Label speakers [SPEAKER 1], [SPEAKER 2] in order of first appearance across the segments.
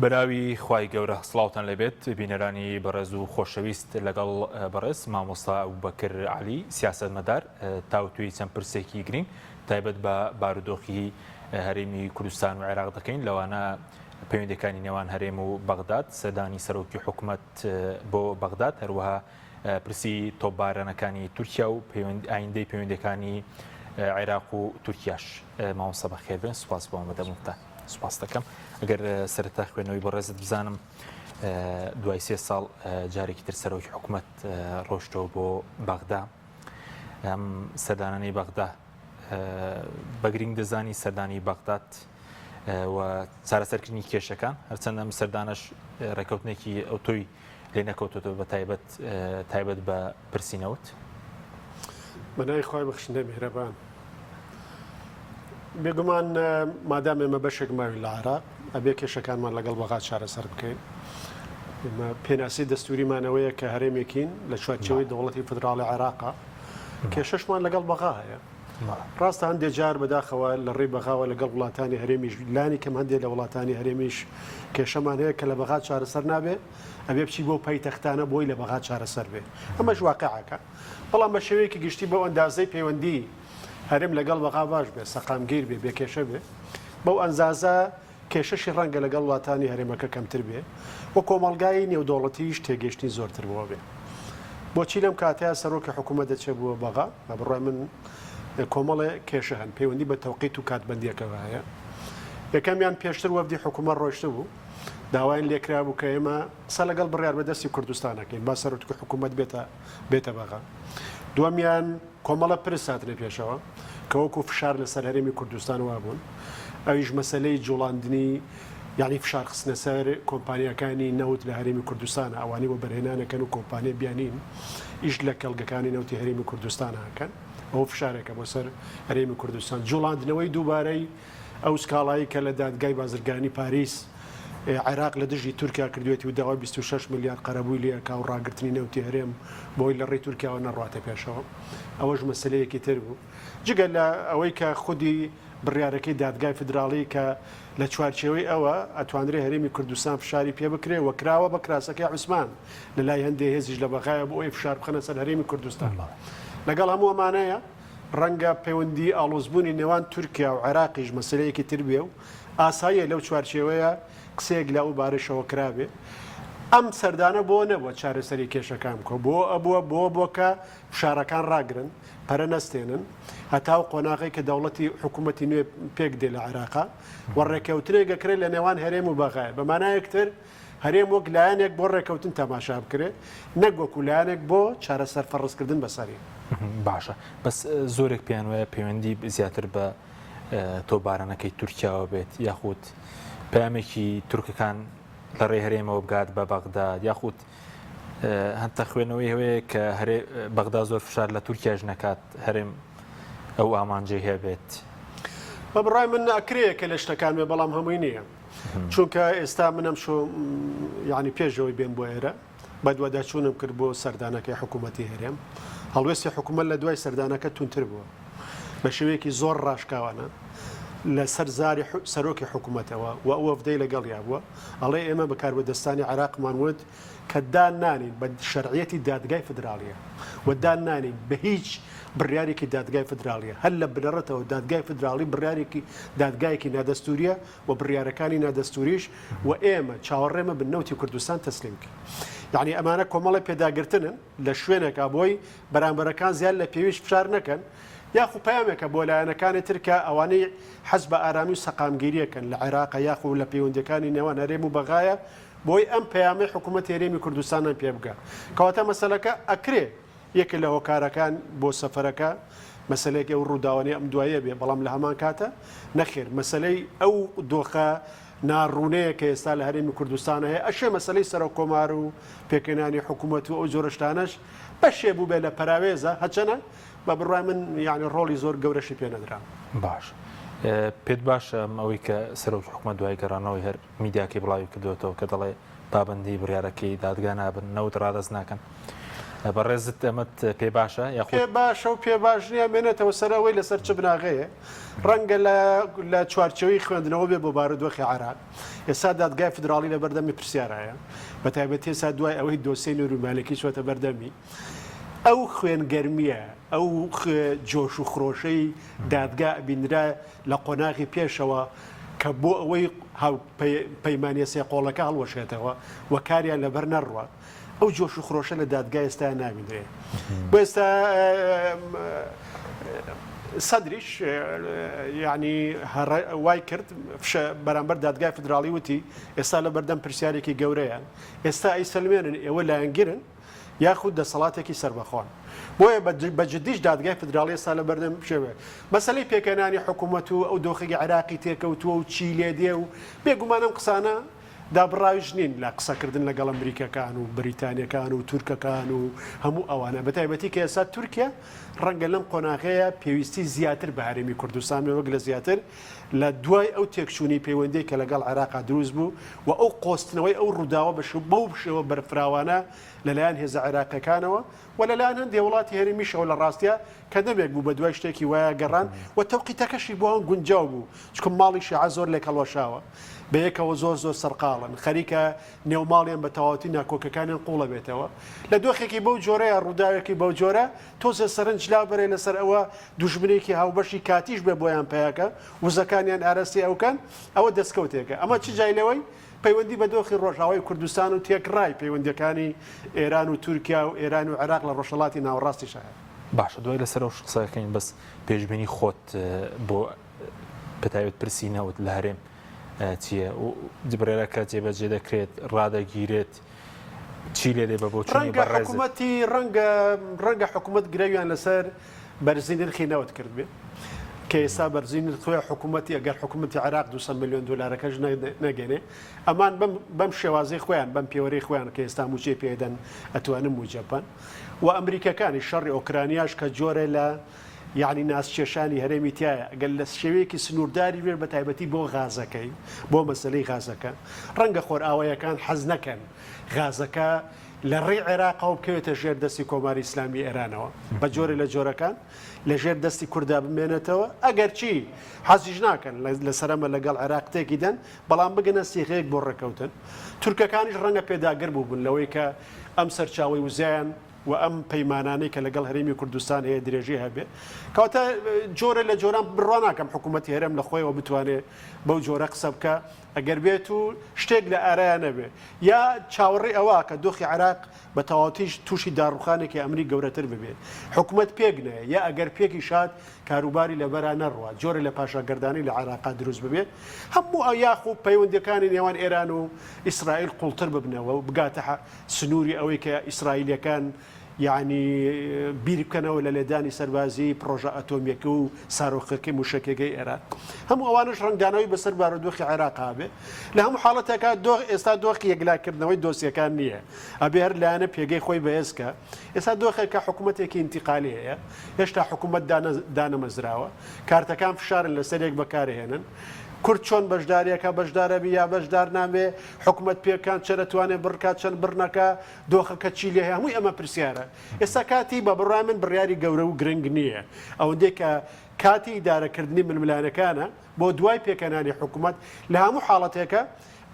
[SPEAKER 1] بەناوی خوای گەورە سڵاوتان لێبێت بینەرانی بەڕێز و خۆشەویست لەگەڵ بەڕێز مامۆستا ئەبوبەکر عەلی سیاسەتمەدار تاوتوێی چەند پرسێکی گرنگ تایبەت بە بارودۆخی هەرێمی کوردستان و عێراق دەکەین لەوانە پەیوەندەکانی نێوان هەرێم و بەغداد سەردانی سەرۆکی حکومەت بۆ بەغداد هەروەها پرسی تۆپبارانەکانی تورکیا و ئایندەی پەیوەندەکانی عێراق و تورکیاش مامۆستا بەخێربێن سوپاس بۆ ئامادەبوونتان. سوپاس دەکەم ئەگەر سەرەتا خوێندنەوەی بەڕێزت بزانم دوای سێ ساڵ جارێکی تر سەرۆکی حکوومەت ڕۆشتەوە بۆ بەغدا ئەم سەردانانەی بەغدا بە گرنگ دەزانی سەردانی بەغداد و چارەسەرکردنی کێشەکان هەرچەند ئەم سەردانەش ڕێکەوتنێکی ئەوتۆی لێ نەکەوتۆتەوە بە تایبەت تایبەت بە پرسی نەوت؟
[SPEAKER 2] بە ناوی خوای بەخشندەی میهرەبان. بێگومان مادام ئێمە بەشێک ماوین لە عێراق ئەبێ کێشەکانمان لەگەڵ بەغا چارەسەر بکەین. ئێمە پێناسی دەستوریمانەوەیە کە هەرێمێکین لە چوارچێوەی دەوڵەتی فدراڵی عێراقا کێشەشمان لەگەڵ بەغا هەیە. ڕاستە هەندێ جار بەداخەوە لە ڕێی بەغاوە لەگەڵ وڵاتانی هەرێمیش لانی کەم هەندێ لە وڵاتانی هەرێمیش کێشەمان هەیە کە لە بەغا چارەسەر نابێ ئەبێ بچی بۆ پایتەختانە بۆی لە بەغا چارەسەر بێ ئەمەش واقعەکە بەڵام بە شێوەیەکی گشتی بەو ئەندازەی پەیوەندی هەرێم لەگەڵ بەغا باش بێ سەقامگیر بێ بێ کێشە بێ بەو ئەنزازە کێشەشی ڕەنگە لەگەڵ وڵاتانی هەرێمەکە کەمتر بێ و کۆمەڵگای نێودەوڵەتیش تێگەیشتنی زۆرتر بۆ بێ. بۆچی لەم کاتەیا سەرۆکی حکوومەت دەچێ بۆ بەغا؟ بە بڕوای من کۆمەڵێ کێشە هەن پەیوەندی بە تەوقیت و کاتبەندییەکەوە هەیە. یەکەمیان پێشتر وەفدی حکوومەت ڕۆیشتبوو، داوایان لێکرابوو کە ئێمە قسە لەگەڵ بڕیاربەدەستی کوردستان ئەکەین با سەرۆکی حکوومەت بێتە بێتە بەغا. دووەمیان کۆمەڵە پرس هاتنە پێشەوە کە وەکو فشار لەسەر هەرێمی کوردستان وابوون، ئەویش مەسەلەی جوڵاندنی یانی فشار خستنە سەر کۆمپانیاکانی نەوت لە هەرێمی کوردستانە، ئەوانەی وەبەرهێنان ئەکەن و کۆمپانیای بیانین ئیش لە کێڵگەکانی نەوتی هەرێمی کوردستان ئەکەن، ئەوە فشارێکە بۆ سەر هەرێمی کوردستان. جوڵاندنەوەی دووبارەی ئەو سکاڵایەی کە لە دادگای بازرگانی پاریس عێراق لە دژی تورکیا کردوێتی و داوای 26 ملیار قەرەبووی لێ ئەکا و ڕاگرتنی نەوتی هەرێم بۆی لە ڕێی تورکیاوە نەڕواتە پێشەوە ئەوەش مەسەلەیەکی تر بوو جگە لە ئەوەی کە خودی بڕیارەکەی دادگای فیدراڵی کە لە چوارچێوەی ئەوە ئەتوانرێ هەرێمی کوردستان فشاری پێ بکرێ و کراوە بە کراسەکەی عوسمان لە لای هەندێ هێزیش لە بەغایە بۆ ئەوەی فشار بخەنە سەر هەرێمی کوردستان لەگەڵ هەموو ئەمانەیە ڕەنگە پەیوەندی ئاڵۆزبوونی نێوان تورکیا و عێراقیش مەسەلەیەکی تر بێ و ئاساییە لەو چوارچێوەیە قسەیەک لەو بارەشەوە کرابێ. ئەم سەردانە بۆ نەبووە چارەسەری کێشەکان بکە، بۆ ئەبووە بۆ بووە کە فشارەکان ڕاگرن، پەرە نەستێنن هەتا ئەو قۆناغەی کە دەوڵەتی حکوومەتی نوێ پێک دێ لە عێراقا و ڕێککەوتنێک ئەکرێ لە نێوان هەرێم و بەغایە. بە مانایەک تر هەرێم وەک لایەنێک بۆ ڕێکەوتن تەماشا بکرێ نەک وەکو لایەنێک بۆ چارەسەر فەڕزکردن بەسەری.
[SPEAKER 1] باشە بەس زۆرێک پێیان وایە پەیوەندی زیاتر بە تۆپبارانەکەی تورکیاوە بێت یاخود پەیامێکی تورکەکان لە ڕێی هەرێمەوە بگات بە بەغداد یاخود هەندە خوێنەوەی هەیە کە هەرێ بەغدا زۆر فشار لە تورکیاش نەکات هەرێم ئەو ئامانجەی هەبێت.
[SPEAKER 2] بە بڕای من ئەکرێ کە لە شتەکان بێ بەڵام هەمووی نییە. چونکە ئێستا من ئەمشۆ یانی پێش ئەوەی بێم بۆ ئێرە بەدواداچوونم کرد بۆ سەردانەکەی حکوومەتی هەرێم هەڵوێستی حکوومەت لە دوای سەردانەکە توندتر بووە بە شێوەیەکی زۆر ڕاشکاوانە لەسەر زاری سەرۆکی حکوومەتەوە و ئەو وەفدەی لەگەڵیا بووە ئەڵێ ئێمە بە کاربەدەستانی عێراقمان وت کە دان نانین بە شەرعیەتی دادگای فدراڵیە و دان نانین بە هیچ بڕیارێکی دادگای فدراڵیە هەر لە بنەڕەتەوە دادگای فدراڵی بڕیارێکی دادگایەکی نادەستوریە و بڕیارەکانی نادەستوریش و ئێمە چاوەڕێ مەبن نەوتی کوردستان تەسلیم بکەین یەعنی ئەمانە کۆمەڵێ پێداگرتنن لە شوێنێکا بۆی بەرامبەرەکان زیاد لە پێویست فشار نەکەن یاخو پەیامێکە بۆ لایەنەکانی تر کە ئەوانەی حەز بە ئارامی و سەقامگیریەکەن لە عێراقە یاخو لە پەیوەندیەکانی نێوان هەرێم و بەغایە بۆی ئەم پەیامەی حکوومەتی هەرێمی کوردستانیان پێ بگا. کەواتە مەسەلەکە ئەکرێ یەکێ لە هۆکارەکان بۆ سەفەرەکە مەسەلەیەکی ئەو ڕووداوانەی ئەم دواییە بێ، بەڵام لە هەمان کاتە نەخێر مەسەلەی ئەو دۆخە ناڕوونەیە کە ئێستا لە هەرێمی کوردستان هەیە، ئەشێ مەسەلەی سەرۆک کۆمار و پێکهێنانی حکوومەت و ئەو جۆرە شتانەش بەشێ بووبێ لە پەراوێزە، هەرچەنە بە بڕوای من یانی ڕۆڵی زۆر گەورەشی پێ نەدرا.
[SPEAKER 1] باش پێت باشە ئەم ئەوەی کە سەرۆکی حکومەت دوای گەڕانەوەی هەر میدیاکەی بڵاوی کردووەتەوە کە دەڵێ پابەندی بڕیارەکەی دادگا نابن، نەوت ڕادەست ناکەن. بەڕێزت ئەمەت پێ باشە یاخود؟
[SPEAKER 2] پێ باشە و پێ باش نییە، مێنێتەوە سەر ئەوەی لەسەر چ بناغەیە. ڕەنگە لە لە چوارچێوەی خوێندنەوە بێ بۆ بارودۆخی عێراق. ئێستا دادگای فیدراڵی لە بەردەمی پرسیارایە. بە تایبەتی ئێستا دوای ئەوەی دۆسیەی نوری مالکی چووەتە بەردەمی. ئەو خوێنگەرمییە، ئەو جۆش و خرۆشەی دادگا ئەبینرا لە قۆناغی پێشەوە کە بۆ ئەوەی هاوپەیمانییە سێقۆڵەکە هەڵوەشێتەوە و کاریان لەبەر نەڕوات، ئەو جۆش و خرۆشە لە دادگا ئێستا نابینرێ. بۆ ئێستا سەدریش یعنی وای کرد بەرامبەر دادگای فیدراڵی وتی ئێستا لە بەردەم پرسیارێکی گەورەیە ئێستا ئەیسەلمێنن ئێوە لایەنگرن یاخود دەسەڵاتێکی سەربەخۆن. بۆیە بە جدیش دادگای فیدراڵی ئێستا لە بەردەم شێوێ مەسەلەی پێکهێنانی حکوومەت و ئەو دۆخێکی عێراقی تێکەوتووە و چی لێ دێ و بێگومان ئەم قسانە دابڕاویش نین لە قسەکردن لەگەڵ ئەمریکەکان و بریتانیەکان و تورکەکان و هەموو ئەوانە بە تایبەتی کە ئێستا تورکیا ڕەنگە لەم قۆناغەیە پێویستی زیاتر بە هەرێمی کوردستان بێ وەک لە زیاتر لە دوای ئەو تێکچوونی پەیوەندیی کە لەگەڵ عێراقا دروست بوو و ئەو قۆستنەوەی ئەو ڕووداوە بە بەو شێوە بەرفراوانە لەلایەن هێزە عێراقیەکانەوە و لەلایەن هەندێ وڵاتی هەرێمیشەوە لە ڕاستیا کە دەمێک بوو بە دوای شتێکی وایە گەڕان و تەوقیتەکەشی بۆ ئەوان گونجاو بوو چونکە ماڵی شیعە زۆر لێکهەڵوەشاوە بەیەکەوە زۆر زۆر سەرقاڵن خەریکە نێوماڵیان بە تەواوەتی ناکۆکەکانیان قوڵەبێتەوە لە دۆخێکی بەو جۆرەیە ڕووداوێکی بەو جۆرە تۆزێ سەرنج لابەرێ لەسەر ئەوە دوژمنێکی هاوبەشی کاتیش بێ بۆیان پەیاکە وزەکانیان ئارەستەی ئەوکەن ئەوە دەستکەوتێکە ئەمە چ جای لەوەی پەیوەندی بە دۆخی ڕۆژئاوای کوردستان و تێکڕای پەیوەندیەکانی ئێران و تورکیا و ئێران و عێراق لە ڕۆژهەڵاتی ناوەڕاستیش هەیە.
[SPEAKER 1] باشە دوای لەسەر ئەوش قسە دەکەین بەس پێشبینی خۆت بۆ بەتایبەت پرسی نەوت لە هەرێم چییە و بڕیارەکە جێبەجێ دەکرێت ڕادەگیرێت چی لێ دێ بە بۆچوونی
[SPEAKER 2] ڕەنگە
[SPEAKER 1] بەڕێزت؟
[SPEAKER 2] حکوومەتی ڕەنگە ڕەنگە حکوومەت گرەویان لەسەر بەرزی نرخی نەوت کردبێ کە ئێستا بەرزی نرخ حکوومەتی ئەگەر حکوومەتی عێراق 200 میلیۆن دلارەکەش نەگەنێ ئەمان بەم بەم شێوازەی خۆیان بەم پێوەرەی خۆیان کە ئێستا مووچەی پێدەن ئەتوانن مووچە بکەن و ئەمریکەکانی شەڕی ئۆکرانیاش کە جۆرە لە یەعنی نازکێشانی هەرێمی تیایە ئەگەر لە شێوەیەکی سنوورداری بێت بە تایبەتی بۆ غازەکەی بۆ مەسەلەی غازەکە ڕەنگە خۆرئاوایەکان حەز نەکەن غازەکە لە ڕێی عێراقەوە بکەوێتە ژێر دەستی کۆماری ئیسلامی ئێرانەوە بە جۆرێ لە جۆرەکان لە ژێر دەستی کوردا بمێنێتەوە ئەگەرچی حەزیش ناکەن لەسەرەمە لەگەڵ عێراق تێکی دەن بەڵام بگەنە سیغەیەک بۆ ڕێککەوتن تورکەکانیش ڕەنگە پێداگر بووبن لەوەی کە ئەم سەرچاوەی وزەیان و ئەم پەیمانانەی کە لەگەڵ هەرێمی کوردستان هەیە درێژەی هەبێ. کەواتە جۆرە لە جۆران بڕوا ناکەم حکوومەتی هەرێم لە خۆیەوە بتوانێ بەو جۆرە قسە بکا ئەگەر بێت و شتێک لە ئارایا نەبێ یا چاوەڕێی ئەوە کە دۆخی عێراق بە تەواوەتیش تووشی داڕوخانێکی ئەمنی گەورەتر ببێ حکوومەت پێک نەیە یا ئەگەر پێکیش هات کاروباری لەبەرا نەڕوا جۆرە لە پاشاگەردانی لە عێراقا دروست ببێ هەموو یاخو پەیوەندیەکانی نێوان ئێران و ئیسرائیل قوڵتر ببنەوە و بگاتە سنووری ئەوەی کە ئیسرائیلیەکان یەعنی بیر بکەنەوە لە لێدانی سەربازیی پڕۆژە ئەتۆمیەکە و سارۆخەکەی موشەکەکەی ئێران هەموو ئەوانەش ڕەنگدانەوەی بەسەر بارودۆخی عێراق هابێ لە هەموو حاڵەتێکا دۆخ ئێستا دۆخی یەکلاکردنەوەی دۆسیەکان نییە ئەبێ هەر لایەنە پێگەی خۆی بەهێز کە ئێستا دۆخێک کە حکوومەتێکی ئینتیقالی هەیە هێشتا حکوومەت دانەمەزراوە کارتەکان فشارن لەسەر یەک بەکارهێنن کورد چۆن بەشداریەکە بەشدارەبی یا بەشدار نابێ حکومەت پێکان چەند ئەتوانێ بڕ کا چەند بڕ نەکا دۆخەکە چی لێ هەیە هەمووی ئەمە پرسیارە ئێستا کاتی بە بڕوای من بڕیاری گەورە و گرنگ نییە ئەوەندەی کە کاتی ئیدارەکردنی ململانێکانە بۆ دوای پێکهێنانی حکومەت لە هەموو حاڵەتێکە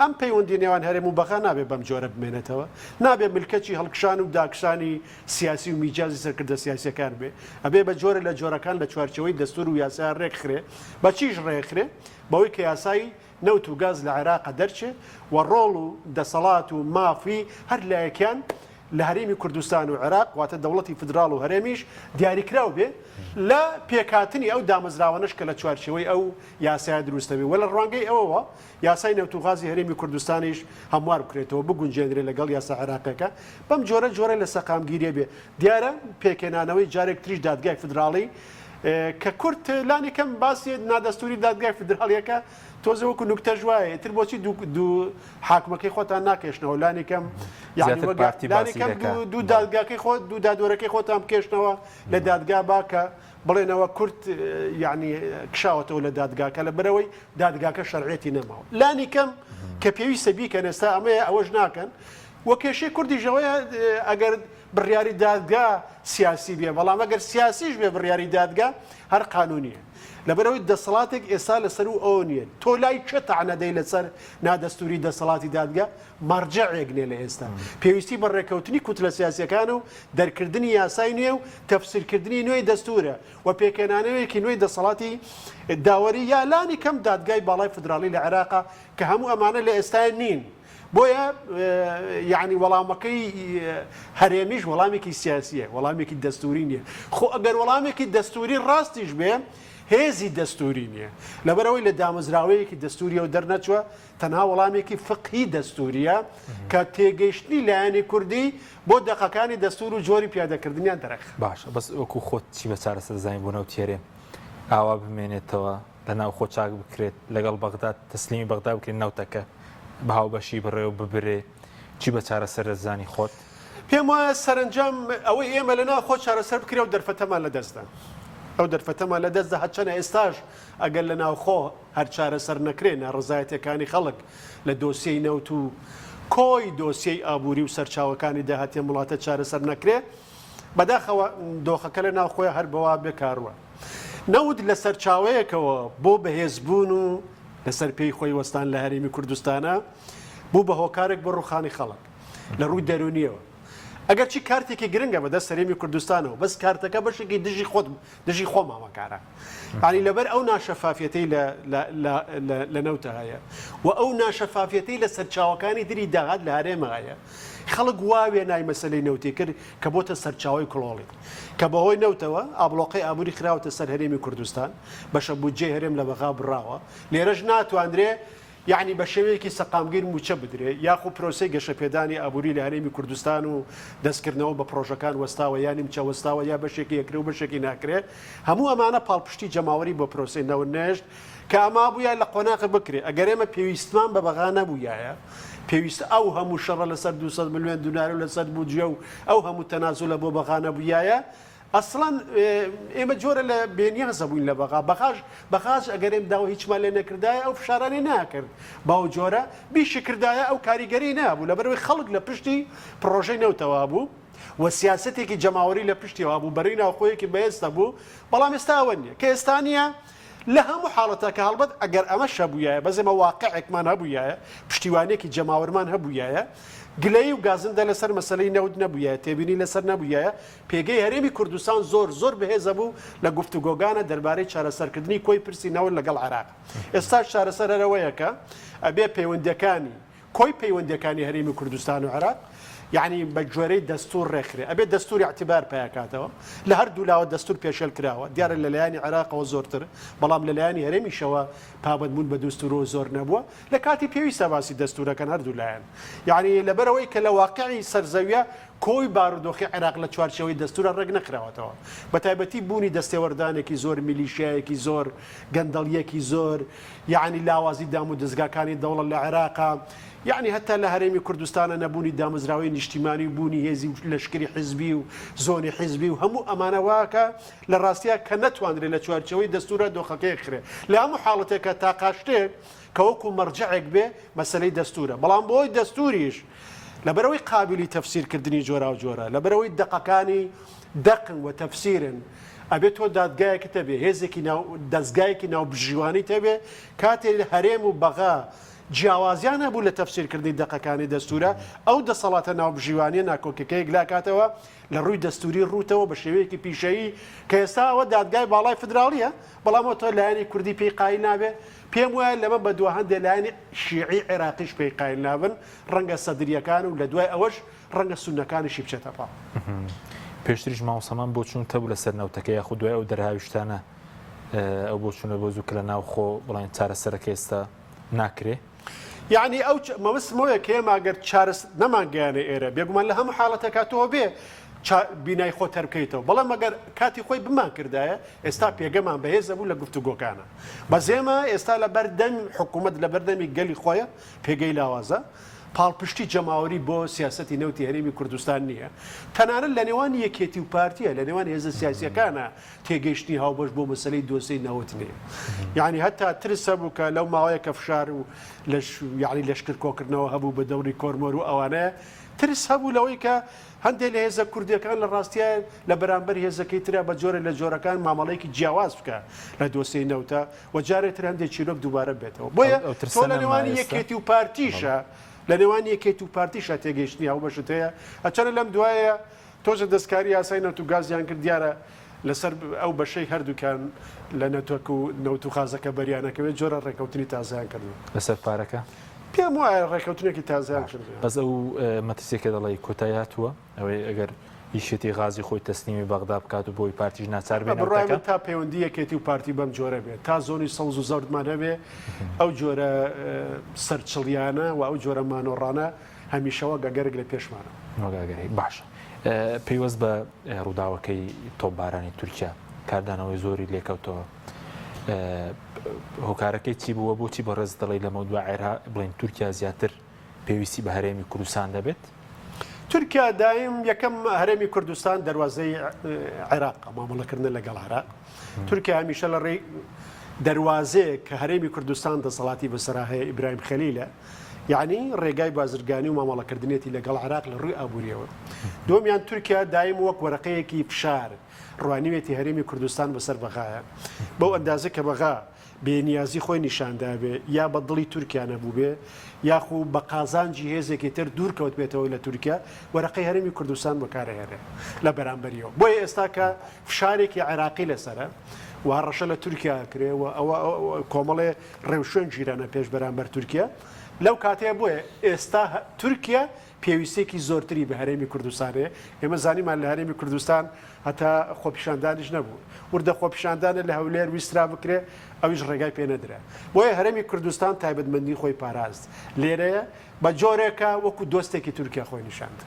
[SPEAKER 2] ئەم پەیوەندی نێوان هەرێم و بەغا نابێ بەم جۆرە بمێنێتەوە نابێ ملکەچی هەڵکشان و داکشانی سیاسی و میجازی سەرکردە سیاسیەکان بێ ئەبێ بە جۆرە لە جۆرەکان لە چوارچێوەی دەستور و یاسا ڕێکخرێ بە چیش ڕێکخرێ بەوەی کە یاسای نەوت و گاز لە عێراق دەرچێ و ڕۆڵ و دەسەڵات و مافی هەر لایەکیان لە هەرێمی کوردستان و عێراق واتە دەوڵەتی فیدراڵ و هەرێمیش دیاریکراو بێ لە پێکهاتنی ئەو دامەزراوانەش کە لە چوارچێوەی ئەو یاسایە دروست دەبێ و لە ڕوانگەی ئەوەوە یاسای نەوت و غازی هەرێمی کوردستانیش هەموار بکرێتەوە بگونجێنرێ لەگەڵ یاسا عێراقیەکە بەم جۆرە جۆرە لە سەقامگیریە بێ دیارە پێکهێنانەوەی جارێک تریش دادگای فیدراڵی کە کورد لانی کەم باسی نادەستوری دادگای فیدراڵیەکە تۆزێ وەکو نوکتەش وایە ئیتر بۆچی دوو حاکمەکەی خۆتان ناکێشنەوە لانی کەم یعنی
[SPEAKER 1] زیاتر
[SPEAKER 2] وەک
[SPEAKER 1] پارتی
[SPEAKER 2] لانی
[SPEAKER 1] باسی
[SPEAKER 2] کەم
[SPEAKER 1] دەکا
[SPEAKER 2] دوو
[SPEAKER 1] بەڵێ.
[SPEAKER 2] دادگاکەی خۆ دوو دادوەرەکەی خۆتان بکێشنەوە لە دادگا با کە بڵێنەوە کورد یعنی کشاوەتەوە لە دادگاکە لە بەرەوەی دادگاکە شەرعیەتی نەماوە لانی کەم کە پێویستە بیکەن ئێستا ئەمەیە ئەوەش ناکەن و کێشەی کوردیش ئەوەیە ئەگەر بڕیاری دادگا سیاسی بێ، بەڵام ئەگەر سیاسیش بێ بڕیاری دادگا هەر قانونیە. لەبەرئەوەی دەسەڵاتێک ئێستا لەسەروو ئەوە نیە. تۆ لای کێ تەعنە دەی لەسەر نادەستوری دەسەڵاتی دادگا؟ مەرجەعێک نیە لە ئێستا. پێویستی بە ڕێککەوتنی کوتلە سیاسیەکان و دەرکردنی یاسای نوێ و تەفسیرکردنی نوێی دەستورە و پێکهێنانەوەیەکی نوێی دەسەڵاتی داوەری یا لانی کەم دادگای باڵای فدراڵی لە عێراقە کە هەموو ئەمانە لە ئێستایا نین. بۆیە یەعنی وەڵامەکەی هەرێمیش وەڵامێکی سیاسیە، وەڵامێکی دەستوری نیە. خۆ ئەگەر وەڵامێکی دەستوری ڕاستیش بێ هێزی دەستوری نیە. لەبەرئەوەی لە دامەزراوەیەکی دەستوریەوە دەرنەچوە، تەنها وەڵامێکی فقهی دەستوریە کە تێگەیشتنی لایەنی کوردی بۆ دەقەکانی دەستور و جۆری پیادەکردنیان دەرەخات.
[SPEAKER 1] باشە بەس وەکو خۆت چی بە چارەسەر دەزانی بۆ نەوتی هەرێم ئاوا بمێنێتەوە؟ لە ناوخۆ چاک بکرێت، لەگەڵ بەغدا تەسلیمی بەغدا بکرێت، نەوتەکە بە هاوبەشی بەڕێوە ببرێ، چی بە چارەسەر دەزانی خۆت؟
[SPEAKER 2] پێم وایە سەرەنجام ئەوەی ئێمە لە ناوخۆ چارەسەر بکرێ ئەو دەرفەتەمان لە دەستدا ئەو دەرفەتەمان لە دەستدا هەرچەنە ئێستاش ئەگەر لە ناوخۆ هەر چارەسەر نەکرێ ناڕەزایەتیەکانی خەڵک لە دۆسیەی نەوت و کۆی دۆسیەی ئابووری و سەرچاوەکانی داهاتی ئەم وڵاتە چارەسەر نەکرێ بەداخەوە دۆخەکە لە ناوخۆیە هەر بەوا بێ کاروە. نەوت لە سەرچاوەیەکەوە بۆ بەهێزبوون و لەسەر پێی خۆی وەستان لە هەرێمی کوردستانە بوو بە هۆکارێک بۆ ڕوخانی خەڵک لە ڕووی دەروونیەوە. ئەگەرچی کارتێکی گرنگە بەدەست هەرێمی کوردستانەوە بەس کارتەکە بەشێکی دژی خۆت دژی خۆماوە کارە یانی لەبەر ئەو ناشەفافیەتەی لە لە نەوتە هەیە و ئەو ناشەفافیەتەی لە سەرچاوەکانی تری داهات لە هەرێمە هەیە خەڵک وا وێنای مەسەلەی نەوتی کرد کە بۆتە سەرچاوەی کڵۆڵی کە بەهۆی نەوتەوە ئابڵۆقەی ئابووری خراوەتە سەر هەرێمی کوردستان، بەشە بودجەی هەرێم لە بەغا بڕاوە، لێرەش ناتوانرێ یەعنی بە شێوەیەکی سەقامگیر مووچە بدرێ یاخو پرۆسەی گەشەپێدانی ئابووری لە هەرێمی کوردستان و دەستکردنەوە بە پرۆژەکان وەستاوە یا نیمچە وەستاوە یا بەشێکی ئەکرێ و بەشێکی ناکرێ هەموو ئەمانە پاڵپشتی جەماوەری بۆ پرۆسەی نەوت نەهێشت کە ئەمە بوویە لە قۆناغ بکرێ ئەگەر ئێمە پێویستمان بە بەغا نەبوویایە پێویست ئەو هەموو شەڕە لەسەر 200 ملیۆن دینار و لەسەر بودجە و ئەو هەموو تەنازولە بۆ بەغا نەبوویایە ئەسڵەن ئێمە جۆرە لە بێنیازە بووین لە بەغا بەغاش بەغاش ئەگەر ئێم داوای هیچمان لێ نەکردایە ئەو فشارانەی ناکرد بەو جۆرە بیشی کردایە ئەو کاریگەری نابوو لەبەرئەوەی خەڵک لە پشتی پڕۆژەی نەوتەوە بوو و سیاسەتێکی جەماوەری لە پشتیەوە بوو بەرەی ناوخۆیەکی بەهێز هەبوو بەڵام ئێستا ئەوە نییە کە ئێستا نییە لە هەموو حاڵەتەکە هەڵبەت ئەگەر ئەمەش هەبوویایە بەس ئێمە واقعێکمان هەبوویایە پشتیوانیەکی جەماوەرمان هەبوویایە گلەیی و گازندە لەسەر مەسەلەی نەوت نەبوویایە تێبینی لەسەر نەبوویایە پێگەی هەرێمی کوردستان زۆر زۆر بەهێز ئەبوو لە گفتوگۆگانە دەربارەی چارەسەرکردنی کۆی پرسی نەوت لەگەڵ عێراق ئێستاش چارەسەر هەر ئەوەیە کە ئەبێ پەیوەندیەکانی کۆی پەیوەندیەکانی هەرێمی کوردستان و عێراق یەعنی بە گوێرەی دەستور ڕێکخرێ ئەبێ دەستور ئیعتیبار پیاکاتەوە لە هەردوو لاوە دەستور پێشێل کراوە دیارە لە لایەنی عێراقەوە زۆرتر بەڵام لە لایەنی هەرێمیشەوە پابەندبوون بە دەستورەوە زۆر نەبووە لە کاتی پێویستە باسی دەستورەکەن هەردوو لایەن یەعنی لەبەرئەوەی کە لە واقعی سەرزەویە کۆی بارودۆخی عێراق لە چوارچێوەی دەستورا ڕێک نەخراوەتەوە، بەتایبەتی بوونی دەستێوەردانێکی زۆر، میلیشیایەکی زۆر، گەندەڵییەکی زۆر، یەعنی لاوازی دامودەزگاکانی دەوڵەت لە عێراقا، یەعنی هەتا لە هەرێمی کوردستانا نەبوونی دامەزراوەی نیشتیمانی و بوونی هێزی و لەشکری حیزبی و زۆنی حیزبی و هەموو ئەمانە واکا لە ڕاستیا کە نەتوانرێ لە چوارچێوەی دەستورا دۆخەکە یەکخرێ. لە هەموو حاڵەتێکا تاقا شتێک کە وەکو مەرجەعێک بێ مەسەلەی دەستورە، بەڵام بۆی دەستوریش لەبەرئەوەی قابیلی تەفسیرکردنی جۆراوجۆرە، لەبەرئەوەی دەقەکانی دەقن و تەفسیرن، ئەبێ تۆ دادگایەکت هەبێ، هێزێکی ناو دەزگایەکی ناوبژیوانیت هەبێ، کاتێ هەرێم و بەغا جیاوازیان هەبوو لە تەفسیرکردنی دەقەکانی دەستورا، ئەو دەسەڵاتە ناوبژیوانیە ناکۆکیەکە یەکلاکاتەوە، لە ڕووی دەستوری ڕووتەوە بە شێوەیەکی پیشەیی، کە ئێستا ئەوە دادگای باڵای فیدراڵیە، بەڵام ئەوە تۆ لایەنی کوردی پێی قایل نابێ، پێم وایە لەمە بەدوا هەندێ لایەنی شیعی عێراقیش پێی قایل نابن، ڕەنگە سەدرییەکان و لە دوای ئەوەش ڕەنگە سوننەکانیشی بچێتە پاڵ.
[SPEAKER 1] پێشتریش مامۆستامان بۆچوونت هەبوو لەسەر نەوتەکە یاخود دوای ئەو دەرهاویشتانە ئەو بۆچوونە بۆ زوو کە لە ناوخۆ بڵێن چارەسەرەکە ئێستا ناکرێ؟
[SPEAKER 2] یەعنی ئەو مەبەستم ئەوەیە کە ئێمە ئەگەر چارەس نەمانگەیانە ئێرە بێگومان لە هەموو حاڵەتێکا تۆ بێ بینای خۆت تەر بکەیتەوە بەڵام ئەگەر کاتی خۆی بمانکردایە ئێستا پێگەمان بەهێز ئەبوو لە گفتوگۆکانە بەس ئێمە ئێستا لە بەردەم حکوومەت لە بەردەمی گەلی خۆیە پێگەی لاوازە. پاڵپشتی جەماوەری بۆ سیاسەتی نەوتی هەرێمی کوردستان نییە. تەنانەت لە نێوان یەکێتی و پارتییە، لە نێوان هێزە سیاسییەکانە تێگەیشتنی هاوبەش بۆ مەسەلەی دۆسێی نەوت نییە. یانی هەتا ترس هەبوو کە لەو ماوەیە کە فشار و لەش یانی لەشکر کۆکردنەوە هەبوو بە دەوری کۆرمۆر و ئەوانەیە، ترس هەبوو لەوەی کە هەندێ لە هێزە کوردییەکان لە ڕاستیا لە بەرامبەر هێزەکەی ترا بە جۆرێ لە جۆرەکان مامەڵەیەکی جیاواز بکا لە دۆسێی نەوتا و جارێ تر هەندێ چیرۆک دووبارە بێتەوە. بۆیە
[SPEAKER 1] ئەو
[SPEAKER 2] تۆ
[SPEAKER 1] ترسە
[SPEAKER 2] لە
[SPEAKER 1] نەما
[SPEAKER 2] نێوانی
[SPEAKER 1] ئێستا؟
[SPEAKER 2] یەکێتی و
[SPEAKER 1] بەڵێ.
[SPEAKER 2] پارتیشا لە نێوان یەکێتی و پارتیشا تێگەیشتنی هاوبەشت هەیە. هەرچەندە لەم دوایە تۆزێ دەستکاری یاسای نەوت و گازیان کرد، دیارە لەسەر ئەو بەشەی هەردووکیان لە نەتۆک و نەوت و خازەکە بەریانەکەوێت جۆرە ڕێکەوتنی تازەیان کردووە.
[SPEAKER 1] لەسەر پارەکە؟
[SPEAKER 2] پێم وایە ڕێکەوتنێکی تازەیان
[SPEAKER 1] باش
[SPEAKER 2] کردووە.
[SPEAKER 1] بەس ئەو مەترسیە کە دەڵێی کۆتایی هاتووە ئەوەی ئەگەر یەکێتی غازی خۆی تەسلیمی بەغدا بکات و بۆی پارتیش ناچار بێ
[SPEAKER 2] بە بڕوای
[SPEAKER 1] نەوتەکە؟
[SPEAKER 2] من تا پەیوەندی یەکێتی و پارتی بەم جۆرە بێت، تا زۆنی سەوز و زەردمان هەبێ، ئەو جۆرە سەرچڵیانە و ئەو جۆرە مانۆڕانە هەمیشە وەک ئەگەرێک لە پێشمانە.
[SPEAKER 1] وەک ئەگەرێک باشە. پەیوەست بە ڕووداوەکەی تۆپبارانی تورکیا کاردانەوەی زۆری لێکەوتەوە. هۆکارەکەی چی بووە؟ بۆچی بەڕێز دەڵێی لەمەودوا عێراق بڵێن تورکیا زیاتر پێویستی بە هەرێمی کوردستان دەبێت؟
[SPEAKER 2] تورکیا دایم یەکەم هەرێمی کوردستان دەروازەی عێراق مامەڵەکردنە لەگەڵ عێراق. تورکیا هەمیشە لە ڕێی دەروازەیەک کە هەرێمی کوردستان دەسەڵاتی بەسەرا هەیە ئیبراهیم خەلیلە یعنی ڕێگای بازرگانی و مامەڵەکردنێتی لەگەڵ عێراق لە ڕووی ئابووریەوە. دووەمیان تورکیا دایم وەک وەرەقەیەکی فشار ڕوانیوێتی هەرێمی کوردستان بەسەر بەغایە بەو ئەندازە کە بەغا بێنیازی خۆی نیشان دابێ یا بە دڵی تورکیا نەبووبێ یاخو بە قازانجی هێزێکی تر دوور کەوتبێتەوە لە تورکیا وەرەقەی هەرێمی کوردستان بەکارئەهێنێ لە بەرامبەریەوە. بۆیە ئێستا کە فشارێکی عێراقی لەسەرە و هەڕەشە لە تورکیا ئەکرێ و ئەوە کۆمەڵێ ڕێوشوێن گیرانە پێش بەرامبەر تورکیا لەو کاتەیە بۆیە ئێستا تورکیا پێویستیەکی زۆرتری بە هەرێمی کوردستان هەیە. ئێمە زانیمان لە هەرێمی کوردستان هەتا خۆپیشاندانیش نەبوو. وردە خۆپیشاندانە لە هەولێر ویسترا بکرێ ئەویش ڕێگای پێ نەدرا. بۆیە هەرێمی کوردستان تایبەتمەندی خۆی پاراست. لێرەیە بە جۆرێکە وەکو دۆستێکی تورکیا خۆی نیشان دا.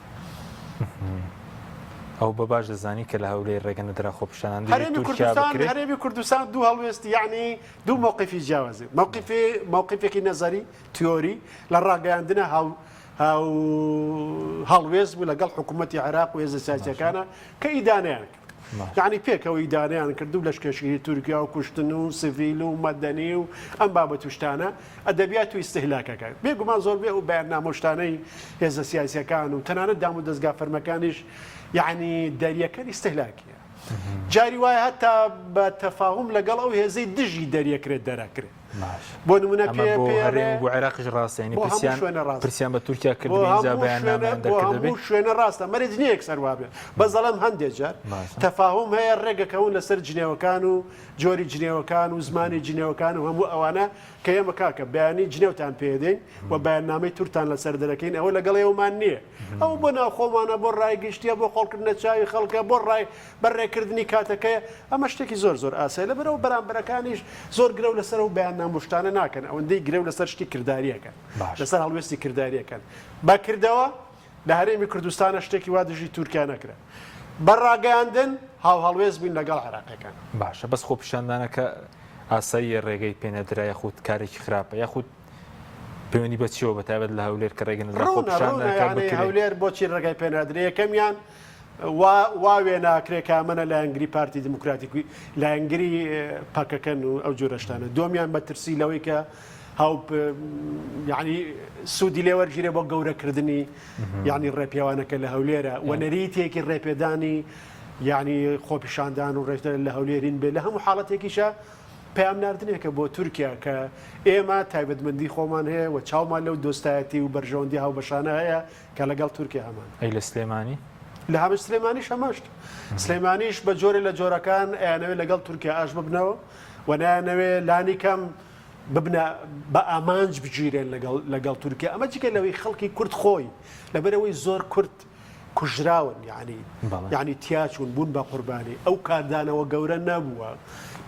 [SPEAKER 1] ئەو بە باش دەزانی کە لە هەولێر ڕێگە نەدرا خۆپیشاندان دژی
[SPEAKER 2] هەرێمی
[SPEAKER 1] تورکیا
[SPEAKER 2] کوردستان
[SPEAKER 1] بکرێ؟
[SPEAKER 2] هەرێمی کوردستان دوو هەڵوێستی یەعنی دوو مەوقیفی جیاوازی مەوقیفی مەوقیفێکی نەزەری تیۆری لە ڕاگەیاندنە هاو هاو هەڵوێست بوو لەگەڵ حکوومەتی عێراق و هێزە سیاسیەکانە کە ئیدانەیان کرد. یعنی پێکەوە ئیدانەیان کرد و لەشکێشگیری تورکیا و کوشتن و سڤیل و مەدەنی و ئەم بابەت و شتانە ئەدەبیات و ئیستهلاکەکە بێگومان زۆربەی ئەو بەیاننامە و شتانەی هێزە سیاسیەکان و تەنانەت دام و دەزگا فەرمەکانیش یعنی دەریەکەن ئیستهلاکیە جاری وایە هەتا بە تەفاهوم لەگەڵ ئەو هێزەی دژی دەریەکرێت دەرەکرێت بۆ نمونە
[SPEAKER 1] ئەمە بۆ هەرێم و بۆ عێراقیش ڕاستە یعنی
[SPEAKER 2] بۆ هەموو
[SPEAKER 1] پرسیان
[SPEAKER 2] شوێنە ڕاستە.
[SPEAKER 1] پرسیان بە تورکیا
[SPEAKER 2] بۆ
[SPEAKER 1] کردبێ ئینجا
[SPEAKER 2] هەموو شوێنە
[SPEAKER 1] بەیاننامەیان
[SPEAKER 2] بۆ
[SPEAKER 1] دەرکردبێ
[SPEAKER 2] هەموو شوێنە ڕاستە مەرج نییە یەکسەر وابێ بەس دەڵێم هەندێ جار
[SPEAKER 1] باشە.
[SPEAKER 2] تەفاهوم هەیە ڕێگەکەون لەسەر جنێوەکان و جۆری جنێوەکان و زمانی جنێوەکان و هەموو ئەوانە کە ئێمە کاکە بەیانی جنێوتان پێدەین و بەیاننامەی تورتان لەسەر دەرەکەین ئەوە لەگەڵ ئێوەمان نییە ئەوە بۆ ناوخۆمانە بۆ ڕای گشتیە بۆ خۆڵکردنە چاوی خەڵکە بۆ ڕای بەڕێکردنی کاتەکەیە ئەمە شتێکی زۆر زۆر ئاسایە لەبەرئەوە بەرامبەرەکانیش زۆر گرەو لەسەر ئەو بەیاننامە و شتانە ناکەن ئەوەندەی گرەو لەسەر شتی کرداریەکەن
[SPEAKER 1] باشە.
[SPEAKER 2] لەسەر هەڵوێستی کرداریەکەن بە کردەوە لە هەرێمی کوردستانە شتێکی وا دژی تورکیا نەکرا بە ڕاگەیاندن هاوهەڵوێست بووین لەگەڵ عێراقیەکان.
[SPEAKER 1] باشە بەس خۆپیشاندانەکە ئاساییە ڕێگەی پێنەدرا یاخود کارێکی خراپە یاخود پەیوەندی بە چیەوە بەتایبەت لە هەولێر کە ڕێگە نەدرا
[SPEAKER 2] ڕوونە ڕوونە
[SPEAKER 1] خۆپیشاندانەکە
[SPEAKER 2] یانی
[SPEAKER 1] بکرێ؟
[SPEAKER 2] هەولێر بۆچی ڕێگای پێنادرێ یەکەمیان وا وا وێناکرێ کە ئەمەنە لایەنگری پارتی دیموکراتیک و لایەنگری پەکەکەن و ئەو جۆرە شتانە دووەمیان مەترسی لەوەی کە هاو یعنی سوودی لێ وەرگیرێ بۆ گەورەکردنی یعنی ڕێپێوانەکە لە هەولێرە و نەریتێکی ڕێپێدانی یعنی خۆپیشاندان و ڕێژدەر لە هەولێرین بێ لە هەموو حاڵەتێکیشە پەیام ناردنێکە بۆ تورکیا کە ئێمە تایبەتمەندی خۆمان هەیە و چاومان لەو دۆستایەتی و بەرژەوەندی هاوبەشانە هەیە کە لەگەڵ تورکیا هەمان.
[SPEAKER 1] ئەی لە سلێمانی؟
[SPEAKER 2] لە هەمش سلێمانیش هەمان شت. سلێمانیش بە جۆرێ لە جۆرەکان ئەیانەوێ لەگەڵ تورکیا ئاش ببنەوە و نایانەوێ لانی کەم ببنە بە ئامانج بگیرێن لەگەڵ لەگەڵ تورکیا. ئەمە جگە لەوەی خەڵکی کورد خۆی لەبەرئەوەی زۆر کورد کوژراون یانی یانی تیاچوون بوون بە قوربانی ئەو کاردانەوە گەورە نەبووە